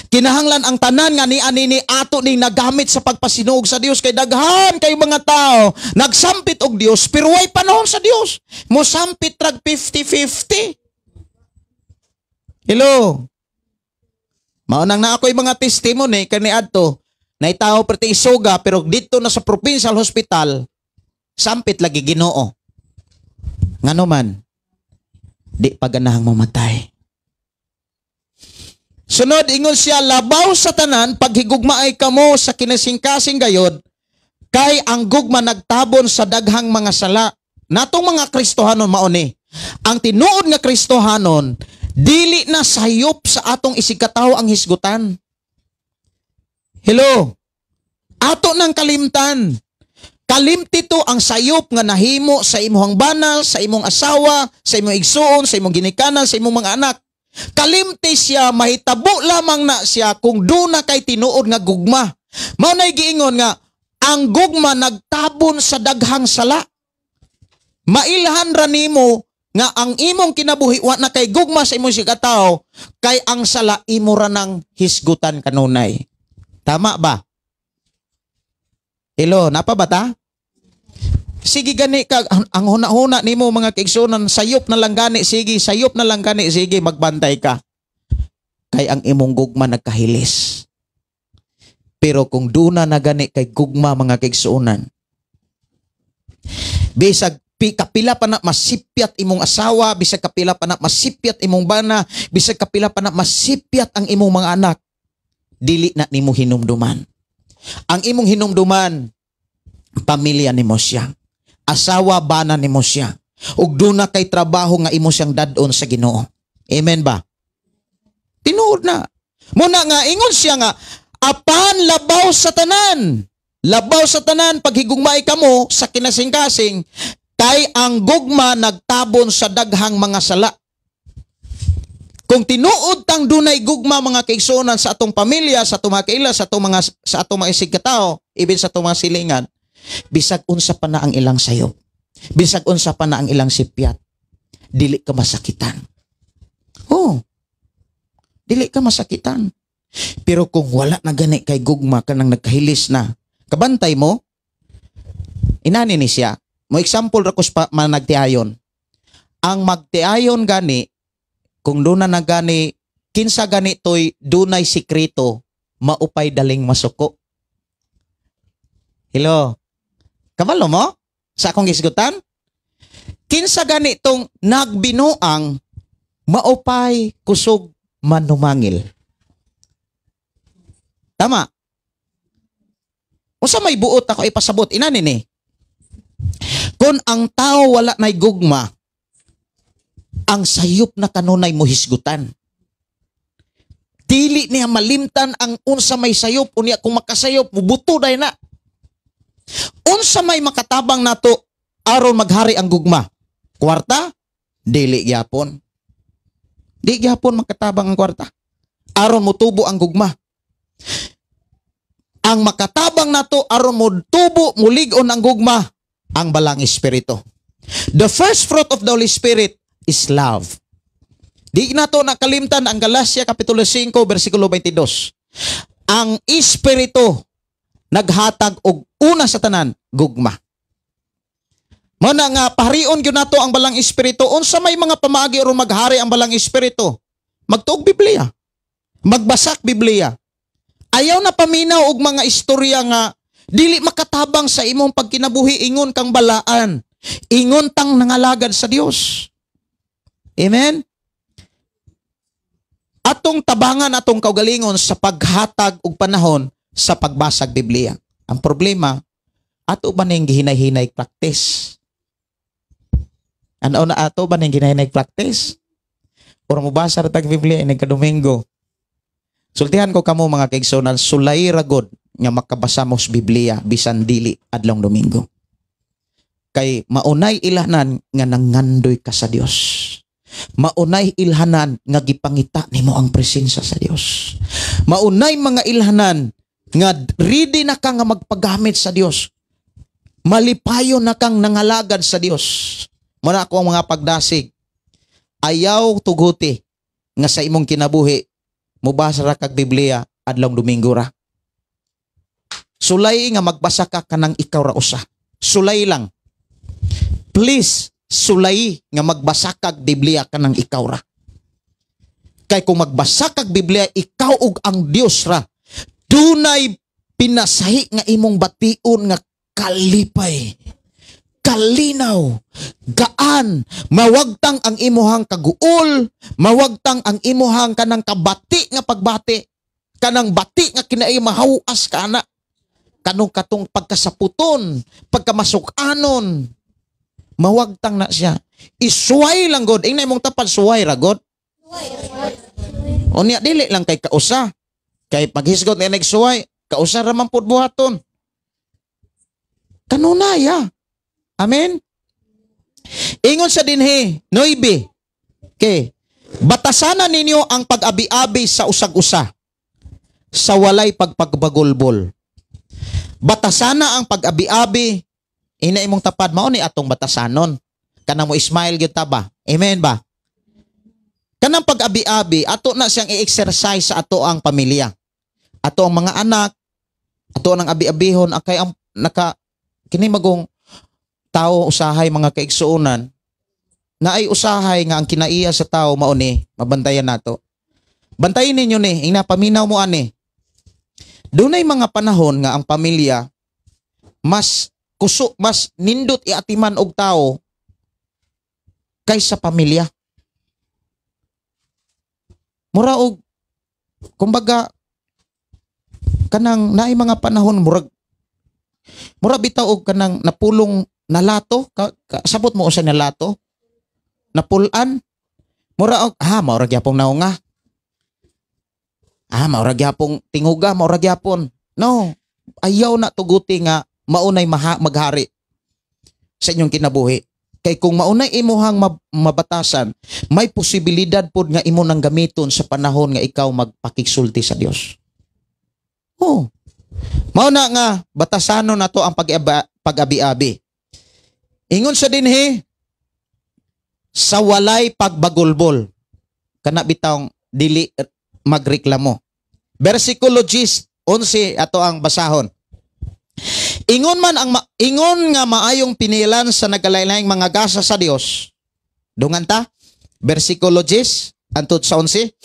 Kinahanglan ang tanan nga ni anini ato ning nagamit sa pagpasinuog sa Dios kay daghan kay mga tao nagsampit og Dios pero way panahon sa Dios. Mosampit rag 50-50. Hello. Mao nang na ako'y mga testimony kaniadto naitawo perti isuga pero dito na sa provincial hospital sampit lagi Ginoo. Ngano man di pa ganahang mamatay. Sunod, ingon siya, labaw sa tanan, paghigugmaay kamo sa kinasingkasing gayod, kay ang gugma nagtabon sa daghang mga sala. Natong mga Kristohanon mauni, ang tinuod nga Kristohanon, dili na sayop sa atong isigkatawo ang hisgutan. Hello? Ato ng kalimtan. Kalimti to ang sayop nga nahimo sa imong bana, sa imong asawa, sa imong igsuon, sa imong ginikanan, sa imong mga anak. Kalimti siya, mahitabo lamang na siya kung duna kay tinuod nga gugma. Mao nay giingon nga ang gugma nagtabon sa daghang sala. Mailhan ra nimo nga ang imong kinabuhi wa na kay gugma sa imong sigataw, kay ang sala imo ra nang hisgutan kanunay. Tama ba? Hello, napa ba ta? Sige gani ka, ang huna-huna nimo mga kaigsuonan, sayop na lang gani, sige, sayop na lang gani, sige, magbantay ka. Kay ang imong gugma nagkahilis. Pero kung duna na gani kay gugma mga kaigsuonan, bisag kapila pa na masipyat imong asawa, bisag kapila pa na masipyat imong bana, bisag kapila pa na masipyat ang imong mga anak, dili na nimo hinumduman. Ang imong hinumduman, pamilya nimo siya. Asawa bana nimo siya. Ug duna kay trabaho nga imo siyang dad-on sa Ginoo. Amen ba? Tinuod na. Muna nga ingon siya nga apan labaw sa tanan. Labaw sa tanan paghigugmaay kamo sa kinasingkasing kay ang gugma nagtabon sa daghang mga sala. Kung tinuod tang dunay gugma mga kaigsuonan sa atong pamilya, sa atong mga kaila, sa atong mga isigkatao, ibig sa atong mga silingan, bisag unsa pa na ang ilang sayop, bisag unsa pa na ang ilang sipyat, dili ka masakitan. Oh, dili ka masakitan. Pero kung wala na gani kay gugma ka nang nagkahilis na, kabantay mo, Inani ni siya. Mo example ra ko sa managtiayon. Ang magtiayon gani, kung duna na gani, kinsa gani toy dunay sikreto, maupay daling masuko. Hello? Kabalo mo? Sa akong gisgutan? Kinsa gani tong nagbinuang, maupay kusog manumangil. Tama. Unsa may buot ako ipasabot inani ni? Kung ang tao wala nay gugma, ang sayop na kanunay mo hisgutan. Dili niya malimtan ang unsa may sayop, unya kung makasayop, mubuto day na. Unsa may makatabang nato aron maghari ang gugma? Kwarta? Dili gyapon. Di gyapon makatabang ang kwarta aron motubo ang gugma. Ang makatabang nato aron motubo, mulig-on ang gugma, ang Balang Espiritu. The first fruit of the Holy Spirit is love. Di nato nakalimtan ang Galatia Kapitulo 5 versikulo 22. Ang Espiritu naghatag og una sa tanan, gugma. Mao na nga paharion gyud nato ang Balang Espiritu. Unsa may mga pamaagi aron maghari ang Balang Espiritu? Magtuog Biblia. Magbasak Biblia. Ayaw na paminaw og mga istorya nga dili makatabang sa imong pagkinabuhi, ingon kang balaan. Ingon tang nangalagad sa Dios. Amen? Atong tabangan atong kaugalingon sa paghatag og panahon sa pagbasag Biblia. Ang problema, ato ba ning gihinay-hinay practice? Ano na ato ba ning gihinay practice? Ora mo basa ra tag Biblia inig ka Domingo. Sultihan ko kamo, mga kaigsuonan, sulay ra god nga makabasa mo sa Biblia bisan dili adlong Domingo. Kay maunay ilhanan nga nangandoy ka sa Dios. Maunay ilhanan nga gipangita nimo ang presensya sa Dios. Maunay mga ilhanan nga ready na ka nga magpagamit sa Dios. Malipayon na kang nangalagad sa Dios. Muna ako ang mga pagdasig. Ayaw tuguti nga sa imong kinabuhi mubasa ra kag Biblia adlong Domingo ra. Sulay nga magbasa ka kanang ikaw ra usa. Sulay lang. Please, sulay nga magbasa kag Biblia kanang ikaw ra. Kay kung magbasa kag Biblia ikaw ug ang Dios ra, dunay pinasahi nga imong bation nga kalipay, kalinaw, gaan, mawagtang ang imuhang kaguol, mawagtang ang imuhang kanang kabati nga pagbati, kanang bati nga kinaay mahawas ka ana, kanong katong pagkasaputon, pagkamasukanon, mawagtang na siya. Isuway lang god, ingna imong tapad, suway ra god. Unya dili lang kay kausa. Kay paghisgot ni nagsuway, kausa ra man pud buhaton. Kanunay ya. Amen. Ingon sa dinhi, 9. Okay. Batasana ninyo ang pag-abi-abi sa usag-usa sa walay pagpagbagulbol. Batasana ang pag-abi-abi, ina imong tapad, mao ni atong batasanon. Kanang mo smile gyud ta ba? Amen ba? Kanang pag-abi-abi, ato na siyang i-exercise sa ato ang pamilya. Ato ang mga anak, ato ang abi-abihon, akay ang naka kini magong tao usahay, mga kaigsuonan, na ay usahay nga ang kinaiya sa tao mao ni mabantayan nato. Bantayin ninyo ni, ina paminaw mo ani. Dunay mga panahon nga ang pamilya mas kuso, mas nindot iatiman og tao kaysa pamilya. Mura og kumbaga kanang naay mga panahon murag mura bitaw og kanang napulong nalato ka, sabot mo usa nalato, napulan, mura og mao ra gyapong naunga, mao ra gyapong tinguga, mao ra gyapon. No, ayaw na tuguti nga maunay maghari sa inyong kinabuhi. Kay kung maunay imuhang mabatasan, may posibilidad pod nga imo nang gamiton sa panahon nga ikaw magpakigsulti sa Dios. Oh. Mao na nga batasanon nato ang pag-abi-abi. Ingon sa dinhi, sa walay pagbagulbol, kana bitawng dili magreklamo. Versikulo 10, 11 ato ang basahon. Ingon man ang ingon nga maayong pinilan sa nagkalain-laing mga gasa sa Dios. Dungan ta, versikulo 10 antud sa 11.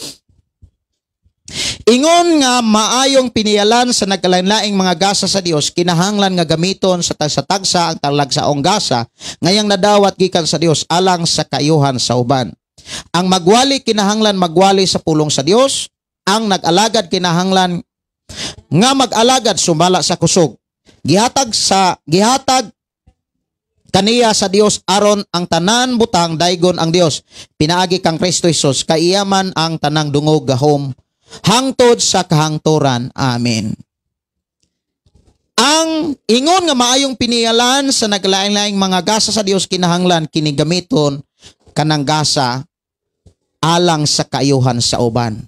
Ingon nga maayong piniyalan sa nagkalain-laing mga gasa sa Dios, kinahanglan nga gamiton sa tagsa-tagsa ang talagsaong gasa ngayang nadawat gikan sa Dios alang sa kaayuhan sa uban. Ang magwali kinahanglan magwali sa pulong sa Dios, ang nag-alagad kinahanglan nga mag-alagad sumala sa kusog. Gihatag kaniya sa Dios aron ang tanan butang daygon ang Dios pinaagi kang Kristo Jesus, kay iya man ang tanang dungog, gahom, hangtod sa kahangturan. Amen. Ang ingon nga maayong piniyalan sa naglaing-laing mga gasa sa Dios, kinahanglan kini gamiton kanang gasa alang sa kaayuhan sa uban.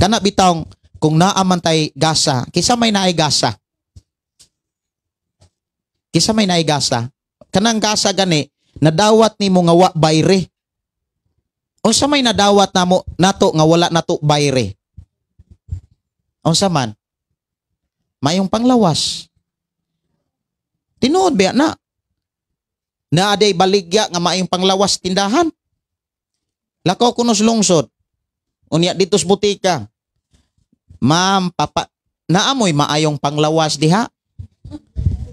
Kana bitawng kung naa man tay gasa, kinsa may naay gasa? Kinsa may naay gasa? Kanang gasa gani nadawat nimo nga wa bayre. Unsa may nadawat namo nato nga wala nato bayre? Unsa man? Mayong panglawas. Tinuod ba na? Naaday baligya nga maayong panglawas tindahan. Lakaw kuno sa lungsod. Unya dito sa butika. Ma'am, papa, naamoy maayong panglawas diha.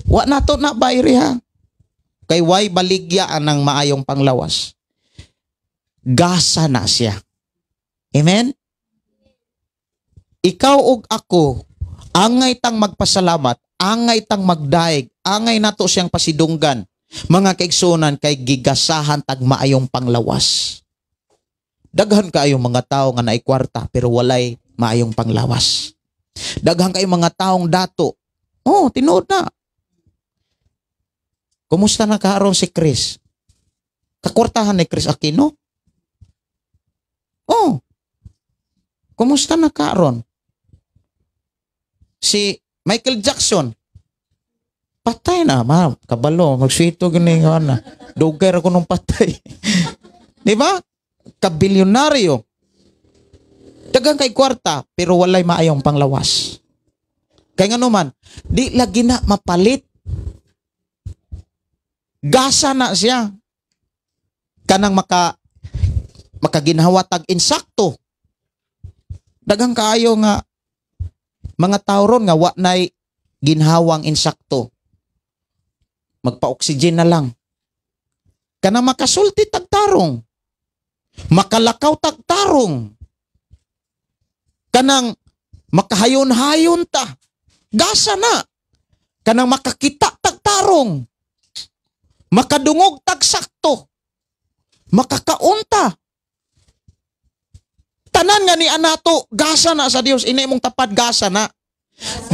Wa na to na bayre ha. Kay way baligya anang maayong panglawas. Gasa na siya. Amen? Ikaw ug ako, angay tang magpasalamat, angay tang magdaig, angay nato siyang pasidunggan. Mga kaigsunan, kay gigasahan tag maayong panglawas. Daghan kaayong mga tao nga naay kwarta pero walay maayong panglawas. Daghan kaayong mga taong dato. Oh, tinuod na. Kumusta na karon si Chris? Kakwartahan ni Chris Aquino? Oh. Kumusta na karon? Si Michael Jackson, patay na, ma'am. Kabalo, magswito gani nga na. Dugay ra ko nung patay. Di ba? Kabilyonaryo. Daghang kay kwarta, pero walay maayong panglawas. Kay ngano man, di lagi na mapalit. Gasa na siya. Kanang makaginhawa tag insakto. Daghang kaayo nga mga tao ron nga wa nay ginhawang insakto. Magpa-oxygen na lang. Kanang makasulti tagtarong. Makalakaw tagtarong. Kanang makahayon-hayon ta. Gasa na. Kanang makakita tagtarong. Makadungog tagsakto. Makakaunta. Tanan nga ni anato, gasa na sa Dios. Ina imong tapad, gasa na.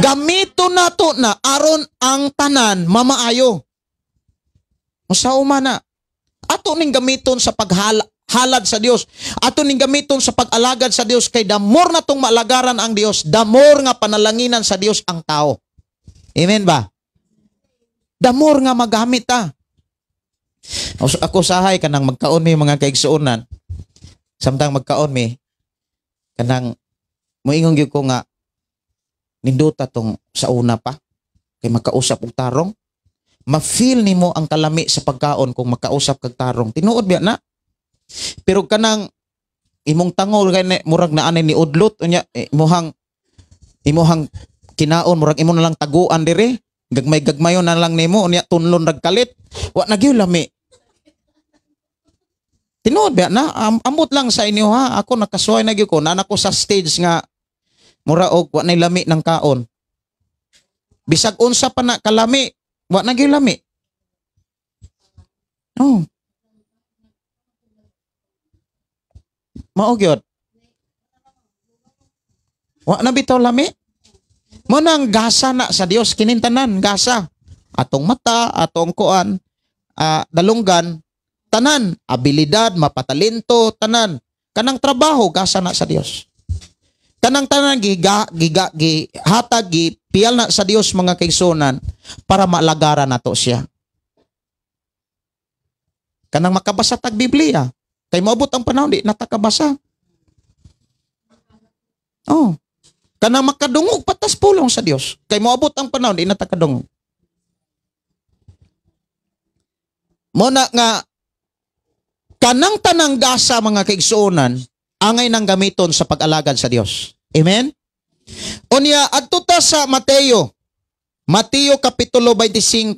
Gamito nato na aron ang tanan mamaayo. Usa na. Ato ning gamiton sa paghalad sa Dios. Ato ning gamiton sa pag-alagad sa Dios, kay damor natong maalagaran ang Dios, damor nga panalanginan sa Dios ang tao. Amen ba? Damor nga magamit ta. Ako sahay kanang magkaon mi mga kaigsuonan. Samtang magkaon mi kanang moingon gyud ko nga nindota tong sa una pa kay makausap og tarong. Ma-feel nimo ang kalami sa pagkaon kung makausap kag tarong. Tinuod biya na. Pero kanang imong tangol kay murag naanay ni udlot unya imuhang kinaon murag imo na lang taguan dire. Gagmay-gagmayon na lang nimo unya tunlon rag kalit. Wa na gyud lami. Tinuod biya na. Amot lang sa inyo ha. Ako nakasuway na gyud ko. Nana ko sa stage nga mura og wa nay lami ng kaon. Bisag unsa pa na kalami, wa na gyud lami. Oh. Mao gyud. Wa na bitaw lami. Mo nang gasa na sa Dios kinintanan gasa. Atong mata, atong kuan, dalunggan, tanan, abilidad, mapatalento, tanan. Kanang trabaho gasa na sa Dios. Kanang tanan giga giga gihatag gipiyal na sa Dios mga kaigsunan para maalagaran nato siya. Kanang makabasa tag Biblia, kay moabot ang panahon di natakabasa. Oh. Kanang makadungog patas pulong sa Dios, kay moabot ang panahon di natakadungog. Muna nga kanang tanang gasa mga kaigsuonan angay nang gamiton sa pag-alagad sa Dios. Amen? Unya adto ta sa Mateo. Mateo kapitulo 25.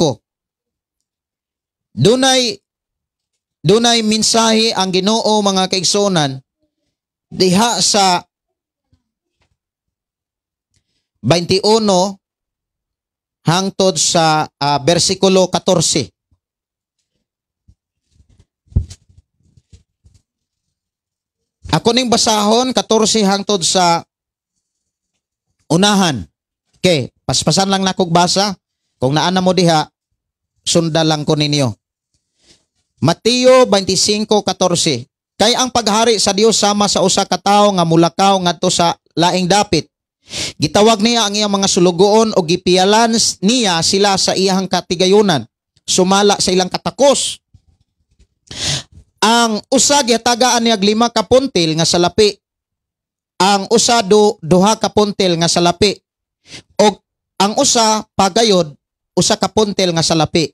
Dunay mensahe ang Ginoo mga kaigsuonan diha sa 21 hangtod sa bersikulo 14. Ako ning basahon 14 hangtod sa unahan. Okay, paspasan lang nakog basa. Kung naa na mo diha, sundan lang ko ninyo. Mateo 25:14. Kay ang paghari sa Dios sama sa usa ka tawo nga mulakaw ngadto sa laing dapit. Gitawag niya ang iyang mga sulugoon o gipiyalan niya sila sa iyang katigayunan, sumala sa ilang katakos. Ang usa gihatagaan niya 5 ka puntil nga salapi. Ang usa 2 ka puntil nga salapi. Og ang usa pagayod 1 ka puntil nga salapi.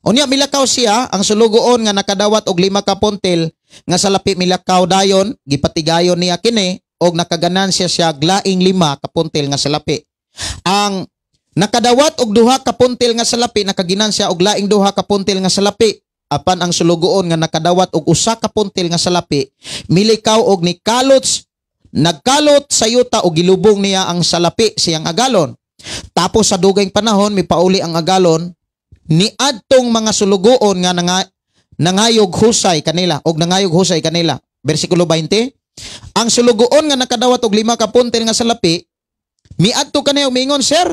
Unya milakaw siya ang sulugoon nga nakadawat og 5 ka puntil nga salapi, milakaw dayon, gipatigayon niya kini og nakaganansya siya laing 5 ka puntil nga salapi. Ang nakadawat og 2 ka puntil nga salapi nakaginansya og laing 2 ka puntil nga salapi. Apan ang sulugoon nga nakadawat og 1 ka puntil nga salapi milikaw og nikalot, nagkalot sa yuta og gilubong niya ang salapi siyang agalon. Tapos sa dugayng panahon mipauli ang agalon niadtong mga sulugoon nga nangayog husay kanila og nangayog husay kanila. Bersikulo 20. Ang sulugoon nga nakadawat og 5 ka puntil nga salapi miadto kaniya mingon, "Sir,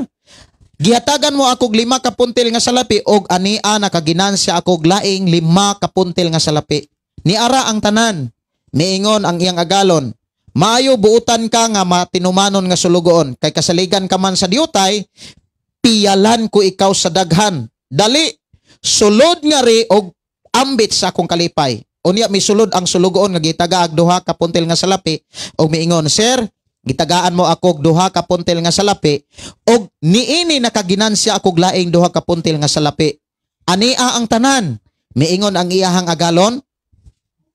gihatagan mo akog 5 ka puntil nga salapi og ania nakaginansya akog laing 5 ka puntil nga salapi." Niara ang tanan. Miingon ang iyang agalon, "Maayo buutan ka nga matinumanon nga sulugoon, kay kasaligan ka man sa diutay, piyalan ko ikaw sa daghan. Dali, sulod nga ri og ambit sa akong kalipay." Unya misulod ang sulugoon nga gitaga og 2 ka puntil nga salapi og miingon, "Sir, gitagaan mo akog 2 ka puntil nga salapi og niini nakaginansya akog laing 2 ka puntil nga salapi." Ania ang tanan. Miingon ang iyahang agalon,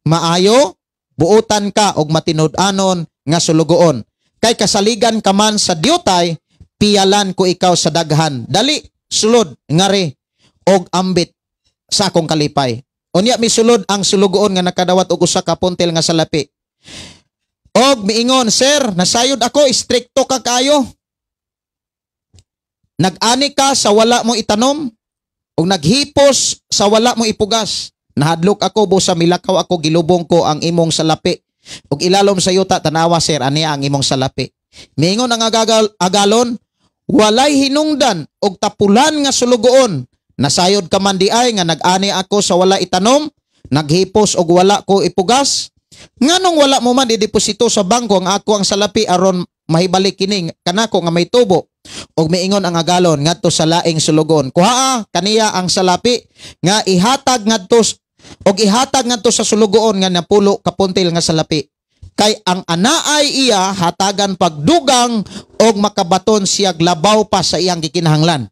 "Maayo buutan ka og matinud-anon nga sulugoon, kay kasaligan ka man sa diutay, piyalan ko ikaw sa daghan. Dali, sulod ngari og ambit sa akong kalipay." Unya misulod ang sulugoon nga nakadawat og 1 ka puntil nga salapi og miingon, "Sir, nasayod ako, istrikto ka kayo. Nag-ani ka sa wala mo itanom og naghipos sa wala mo ipugas. Nahadlok ako busa milakaw ako, gilubong ko ang imong salapi og ilalom sa yuta. Tanawa sir, ania ang imong salapi." Miingon ang agalon, "Walay hinungdan og tapulan nga sulugoon. Nasayod ka man di ay nga nag-ani ako sa wala itanom, naghipos og wala ko ipugas. Nganong wala mo man ideposito sa bangko ang ako ang salapi aron mahibalik kini kanako nga may tubo?" Og miingon ang agalon ngadto sa laing sulugoon, "Kuhaa kaniya ang salapi nga ihatag ngadto og ihatag ngadto sa sulugoon nga napulo ka puntil nga salapi. Kay ang anaay iya hatagan pagdugang og makabaton siya labaw pa sa iyang gikinahanglan.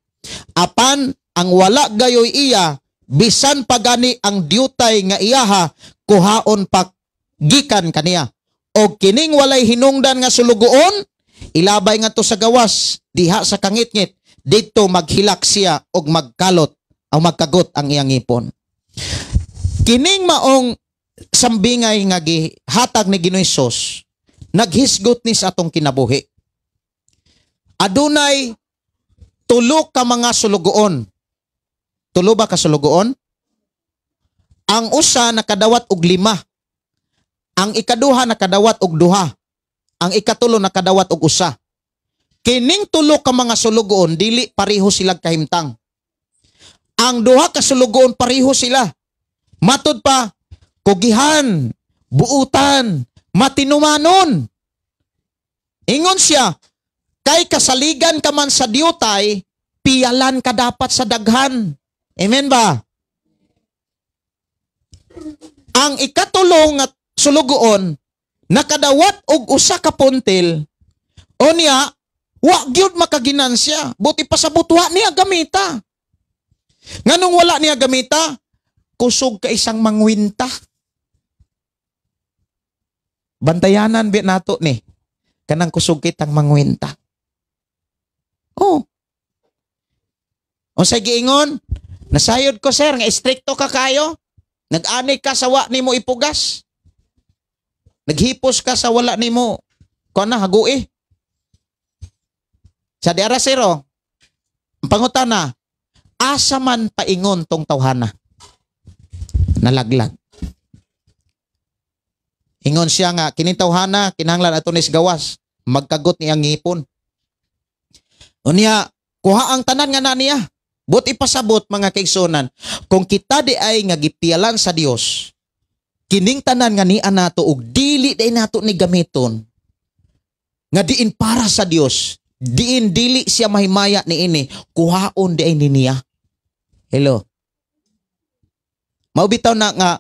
Apan ang wala gayoy iya, bisan pagani ang diutay nga iyaha, kuhaon pa gikan kaniya. Og kining walay hinungdan nga sulugoon, ilabay ngadto sa gawas diha sa kangitngit, didto maghilak siya og magkalot o magkagot ang iyang ngipon." Kining maong sambingay nga gihatag ni Ginoong Hesus, naghisgot ni sa atong kinabuhi. Adunay tulo ka mga sulugoon. Tulo ba ka sulugoon? Ang usa nakadawat og 5. Ang ikaduha nakadawat og 2. Ang ikatulo nakadawat og 1. Kining tulo ka mga sulugoon dili pareho sila kahimtang. Ang 2 ka sulugoon pareho sila. Matud pa kugihan, buutan, matinumanon. Ingon siya, kay kasaligan ka man sa diutay, piyalan ka dapat sa daghan. Amen ba? Ang ikatulo nga sulugoon nakadawat og 1 ka puntil, unya wa gyud makaginansya, buti pasabot wa niya gamita. Nganong wala niya gamita? Kusog ka isang mangwinta. Bantayanan bi nato ni. Kanang kusog kitang mangwinta. Oh. Unsay giingon? Nasayod ko, sir, nga istrikto ka kayo. Nag-ani ka sa wa nimo ipugas. Naghipos ka sa wala nimo kuan na hagui. Sa diara siro, ang pangutana, asa man paingon tong tawhana? Nalaglag. Ingon siya nga kining tawhana kinahanglan ato nis gawas, magkagot ni ang ngipon. Unya, kuha ang tanan nga na niya. But ipasabot, mga kaigsunan, kung kita di ay nga gipiyalan sa Dios, kining tanan nga niya nato og dili day nato ni gamiton nga diin para sa Dios, diin dili siya mahimaya niini, kuhaon di ay ni niya. Hello. Mao bitaw na nga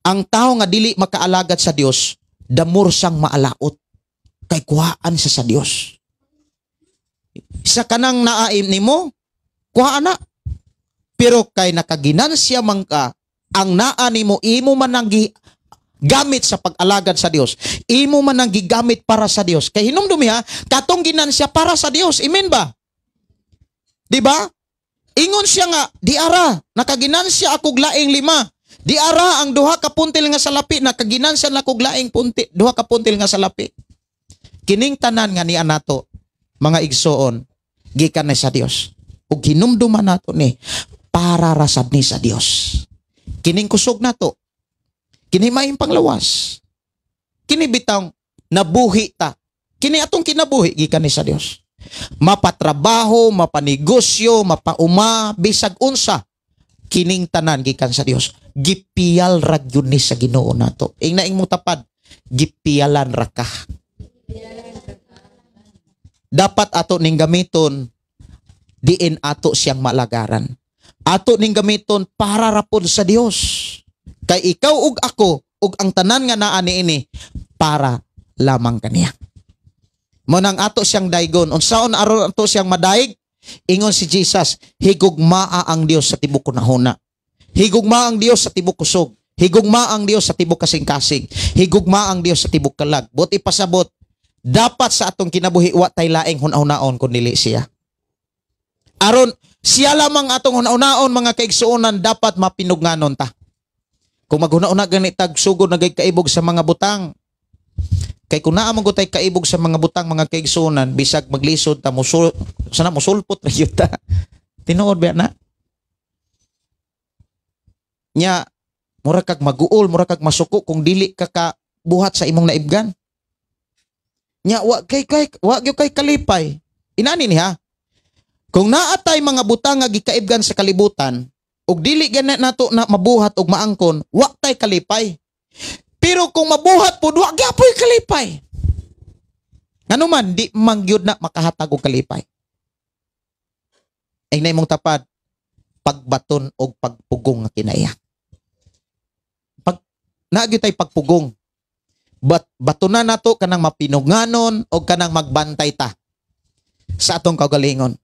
ang tao nga dili makaalagad sa Dios, damor siyang maalaot kay kuhaan siya sa Dios. Sa kanang naaim nimo, kuhaan na. Pero kay nakaginansya man ka, ang naa nimo imo man ang gamit sa pag-alagad sa Dios. Imo man ang gigamit para sa Dios. Kay hinumdumi ha, katong ginansya para sa Dios. Amen ba? Di ba? Ingon siya nga, di ara, nakaginansya akog laing 5. Di ara ang 2 ka puntil nga salapi, nakaginansya na akog laing punti, 2 ka puntil nga salapi. Kining tanan nga niya nato, mga igsoon, gikan ni sa Dios. Ug hinumduman nato ni para rasad ni sa Dios. Kining kusog nato, kini maayong panglawas. Kini bitang nabuhi ta. Kini atong kinabuhi gikan ni sa Dios. Mapatrabaho, mapanegosyo, mapauma, bisag unsa, kining tanan gikan sa Dios. Gipiyal ra gyud ni sa Ginoo nato. Ingna ing mo tapad, gipiyalan ra ka. Dapat ato ning gamiton diin ato siyang malagaran. Ato ning gamiton para rapod sa Dios. Kay ikaw ug ako ug ang tanan nga naa niini para lamang kaniya. Mo nang ato siyang daygon. Unsaon aron ato siyang madaig? Ingon si Jesus, higugmaa ang Dios sa tibok kunahuna. Higugmaa ang Dios sa tibok kusog. Higugmaa ang Dios sa tibok kasing-kasing. Higugmaa ang Dios sa tibok kalag. But ipasabot, dapat sa atong kinabuhi wa tay laing hun-hunaon kun dili siya. Aron siya lamang atong hun-hunaon, mga kaigsuonan, dapat mapinugnanon ta. Kung maghuna-huna gani tag sugod na gay kaibog sa mga butang. Kay kung naa man gud tay kaibog sa mga butang, mga kaigsuonan, bisag maglisod ta, musul, sana musulpot ra gyud ta. Tinuod ba na? Nya mura kag maguol, mura kag masuko kung dili ka ka buhat sa imong naibgan. Nya wa kay kay wa gyud kay kalipay. Inani ni ha. Kung naa tay mga butang nga gikaibgan sa kalibutan ug dili gani nato na mabuhat ug maangkon, wa tay kalipay. Pero kung mabuhat pud, wa gyapoy kalipay. Ngano man di man gyud na makahatag og kalipay. Ay na imong tapad, pagbaton og pagpugong nga kinaiya. Pag naa gyud tay pagpugong. But batunan nato kanang mapinunganon o kanang magbantay ta sa atong kaugalingon.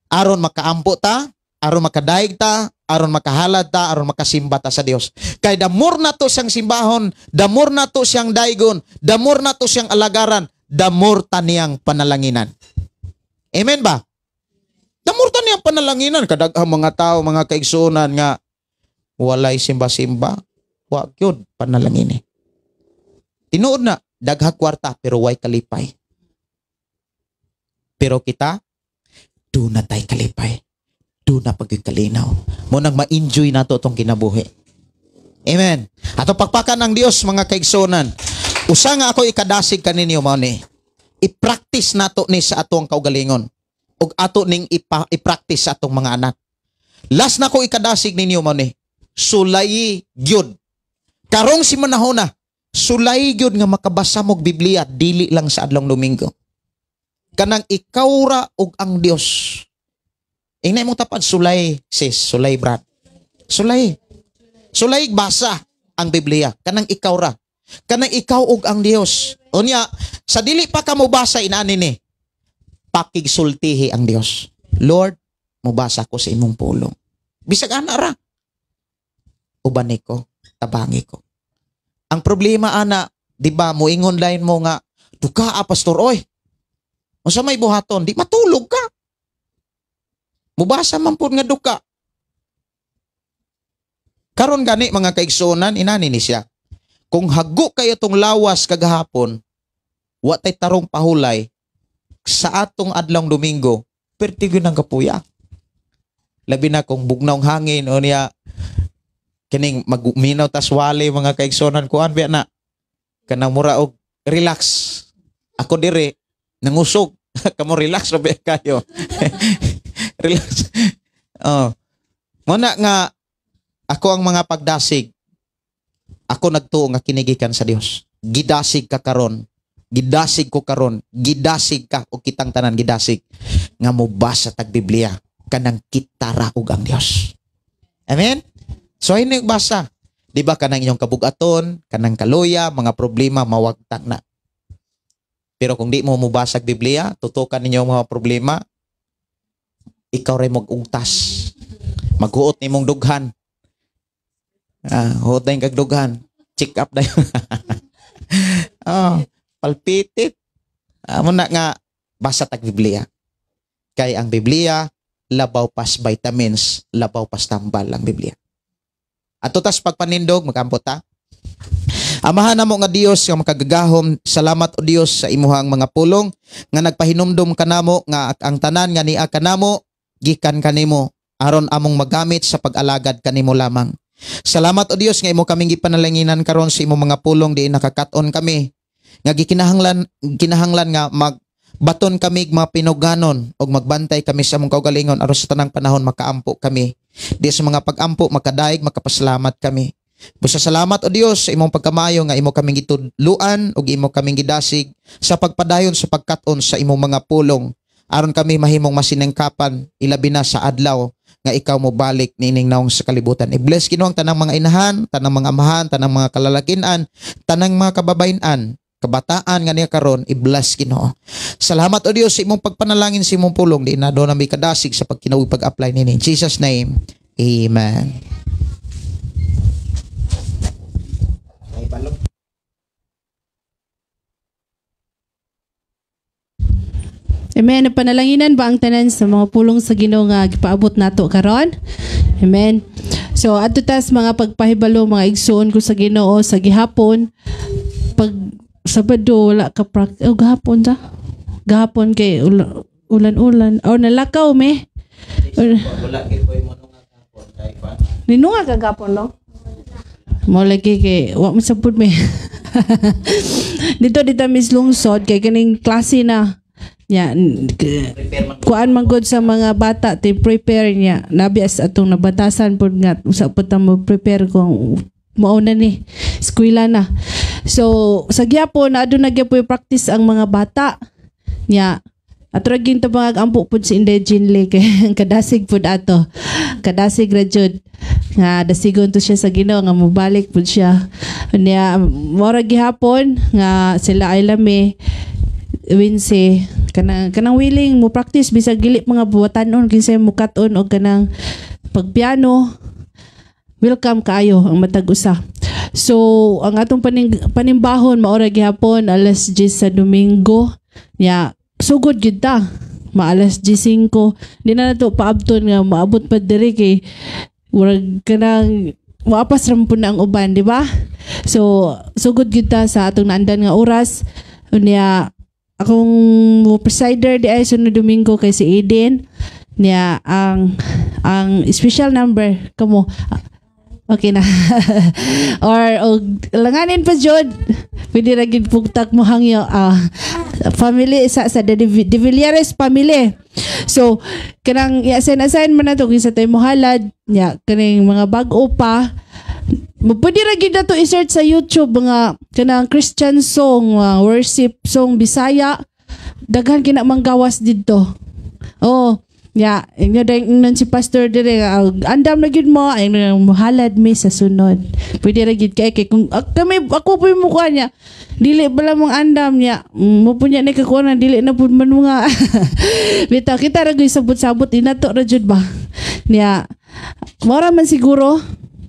Aron makaampo ta, aron makadaig ta, aron makahalad ta, aron makasimba ta sa Dios. Kay damor nato siyang simbahon, damor nato siyang daigon, damor nato siyang alagaran, damor ta niyang panalanginan. Amen ba? Damor ta niyang panalanginan. Kadaghang mga tao, mga kaigsuonan nga walay simba-simba, wa gyud panalangini. Tinuod na, daghang kwarta pero way kalipay. Pero kita, do na tay kalipay. Do na pagkalinaw. Mo nang ma-enjoy nato itong kinabuhi. Amen. Ato pagpakan ng Dios, mga kaigsuonan. Usa nga ako ikadasig kaninyo mao ni. I-practice nato ni sa atong kaugalingon. Ug ato ning i-practice sa atong mga anak. Last na ko ikadasig ninyo mao ni. Sulayi gyud. Karong si manahona, sulay gyud nga makabasa mog Biblia dili lang sa adlong Domingo. Kanang ikaw ra ug ang Dios. Ingna imong tapad, sulay sis, sulay brad. Sulay. Sulay basa ang Biblia. Kanang ikaw ra. Kanang ikaw ug ang Dios. Unya, sa dili pa ka mobasa inani ni, pakigsultihi ang Dios. Lord, mobasa ko sa imong pulong. Bisag ana ra. Uban ko, tabangi ko. Ang problema ana, di ba, muingon lain mo nga, duka ah, pastor, oy. Unsa may buhaton, di matulog ka. Mubasa man pud nga duka. Karon gani mga kaigsuonan, inani ni siya. Kung hago kayo tong lawas kagahapon, wa tay tarong pahulay sa atong adlong Domingo, perti gyud ang kapuya. Labi na kung bugnawng hangin o niya kining magminaw tas wali mga kaigsuonan, kuan biya na kanang mura og relax. Ako dire nangusog, kamo relax ra biya kayo. Relax. Oh. Muna nga ako ang mga pagdasig. Ako nagtuo nga kinigikan sa Dios. Gidasig ka karon. Gidasig ko karon. Gidasig ka o kitang tanan gidasig nga mobasa tag Biblia kanang kitara og ang Dios. Amen. So ini basa. Di ba kanang inyong kabugaton, kanang kaluya, mga problema mawagtang na. Pero kung di mo mobasa og Biblia, tutukan ninyo ang mga problema, ikaw ray mag-ugtas. Maghuot nimong dughan. Huot na yung kagdughan. Check up na yun. Oh, palpitit. Muna nga, basa tag Biblia. Kay ang Biblia, labaw pas vitamins, labaw pas tambal ang Biblia. Ato tas pagpanindog, magampot ta. Amahan namo nga Dios nga makagagahom, salamat o Dios sa imuhang mga pulong nga nagpahinumdum kanamo nga ang tanan nga niya kanamo gikan kanimo aron among magamit sa pag-alagad kanimo lamang. Salamat o Dios nga imo kaming gipanalanginan karon sa imong mga pulong diin nakakat-on kami nga gikinahanglan kinahanglan nga magbaton kami mga pinuganon og magbantay kami sa among kaugalingon aron sa tanang panahon makaampo kami. Di sa mga pagampo makadaig makapasalamat kami. Busa salamat o Dios sa imong pagkamayo nga imo kaming gitudluan ug imo kaming gidasig sa pagpadayon sa pagkat-on sa imong mga pulong aron kami mahimong masinengkapan ilabi na sa adlaw nga ikaw mo balik niining naong sa kalibutan. I-bless Ginoo ang tanang mga inahan, tanang mga amahan, tanang mga kalalakinan, tanang mga kababayen-an, kabataan nga niya karon, i-bless Ginoo. Salamat o Dios sa imong pagpanalangin sa imong pulong di na do nami kadasig sa pagkinawi pag-apply nini. In Jesus name. Amen. Amen. Panalanginan ba ang tanan sa mga pulong sa Ginoo nga gipaabot nato karon? Amen. So adto tas mga pagpahibalo mga igsuon ko sa Ginoo sa gihapon pag Sabado wala ka practice. Oh, gahapon ta. Gahapon kay ulan-ulan. Oh, nalakaw me. Wala kay koy mo nung gahapon kay pa. Ninunga ka gahapon no? Mo lagi kay wa man sapud me. Dito dito Miss Lungsod kay kaning klase na. Ya, kuan man gud sa mga bata ti prepare niya. Nabi as atong nabatasan pud nga usa pud ta mo prepare kung mao na ni eskwela na. So sa gyapon aduna gyapon practice ang mga bata niya. Ato ra gyud ta ampo pud si Inday Jinley kay kadasig pud ato. Kadasig ra jud nga dasigon to siya sa Ginoo nga mobalik pud siya. Niya mora gihapon nga sila ay lami Winse kanang kanang willing mo practice bisag dili mga buwatanon kinsay mukat-on og kanang pagpiano, welcome kaayo ang matag usa. So ang atong panimbahon maora gihapon alas 10 sa Domingo nya sugod gyud ta ma alas 10:05 di na nato paabton nga maabot pa diri kay murag kanang moapas ra pud na ang uban, di ba? So sugod gyud ta sa atong naandan nga oras unya. Akong presider di ay sunod Domingo kay si Eden niya ang special number kamo okay na or og langanin pa jud pwede ra gid pugtak mo hangyo family isa sa De Villares family. So kanang i-assign man nato kinsa tay mohalad nya kaning mga bag-o pa. Pwede ra gid nato i-search sa YouTube mga kanang Christian song, worship song Bisaya. Daghan kina manggawas didto. Oh, ya, inyo dayng ingnon si pastor dire, andam na gyud mo, ay mohalad mi sa sunod. Pwede ra gid kay kung kami ako po yung mukha niya. Dili bala mong andam niya. Mo po niya ni kakuha na dili na pud man mga. Bitaw kita ra gyud sabot-sabot inato ra jud ba. Niya. Mora man siguro.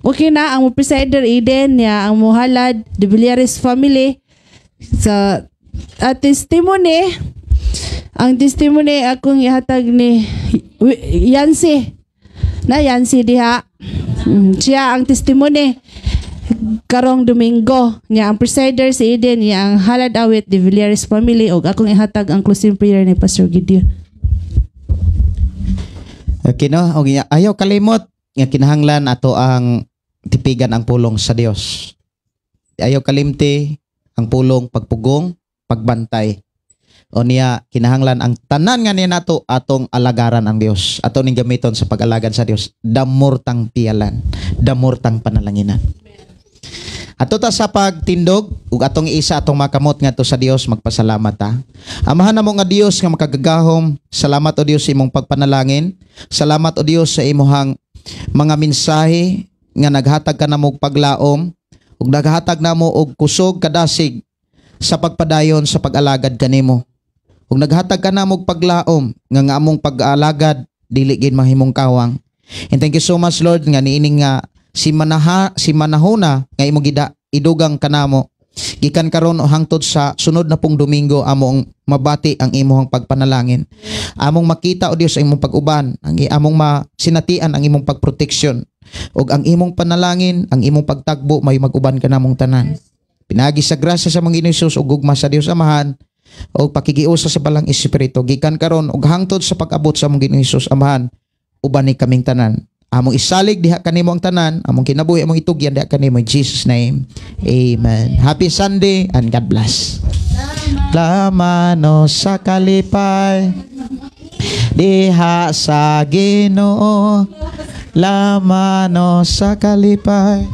Okay na ang presider Eden niya, ang muhalad De Villares family. Sa at testimony, ang testimony akong ihatag ni Yancy. Na Yancy diha. Siya ang testimony karong Domingo niya, ang presider si Eden niya, ang halad awit De Villares family, ug akong ihatag ang closing prayer ni Pastor Gideon. Okay, no? Og ayaw kalimot nga kinahanglan ato ang tipigan ang pulong sa Dios. Ayaw kalimti ang pulong, pagpugong, pagbantay. O niya kinahanglan ang tanan nga niya nato atong alagaran ang Dios. Ato ning gamiton sa pag-alagad sa Dios. Damor tang piyalan, damor tang panalanginan. Ato ta sa pagtindog ug atong isa atong makamot ngadto sa Dios, magpasalamat ta. Amahan namo nga Dios nga makagagahom, salamat o Dios sa imong pagpanalangin. Salamat o Dios sa imong mga mensahe nga naghatag ka namo og paglaom ug naghatag namo og kusog, kadasig sa pagpadayon sa pag-alagad kanimo. Ug naghatag ka namo og paglaom nga among pag-alagad dili gid mahimong kawang. And thank you so much, Lord, nga niining nga si manaha si manahona nga imong gida idugang kanamo gikan karon hangtod sa sunod na pong Domingo, among mabati ang imong pagpanalangin, among makita o Dios ang imong pag-uban, ang among masinatian ang imong pagproteksyon ug ang imong panalangin, ang imong pagtagbo may mag-uban kanamong tanan pinaagi sa grasya sa mga Ginoo ug gugma sa Dios Amahan ug pakigiusa sa Balang Espiritu gikan karon ug hangtod sa pag-abot sa among Ginoong Hesus. Amahan, uban ni kaming tanan. Among isalig diha kanimo ang tanan, among kinabuhi among itugyan diha kanimo, in Jesus' name. Amen. Happy Sunday and God bless. Lamano sa kalipay diha sa Ginoo. Lamano sa kalipay.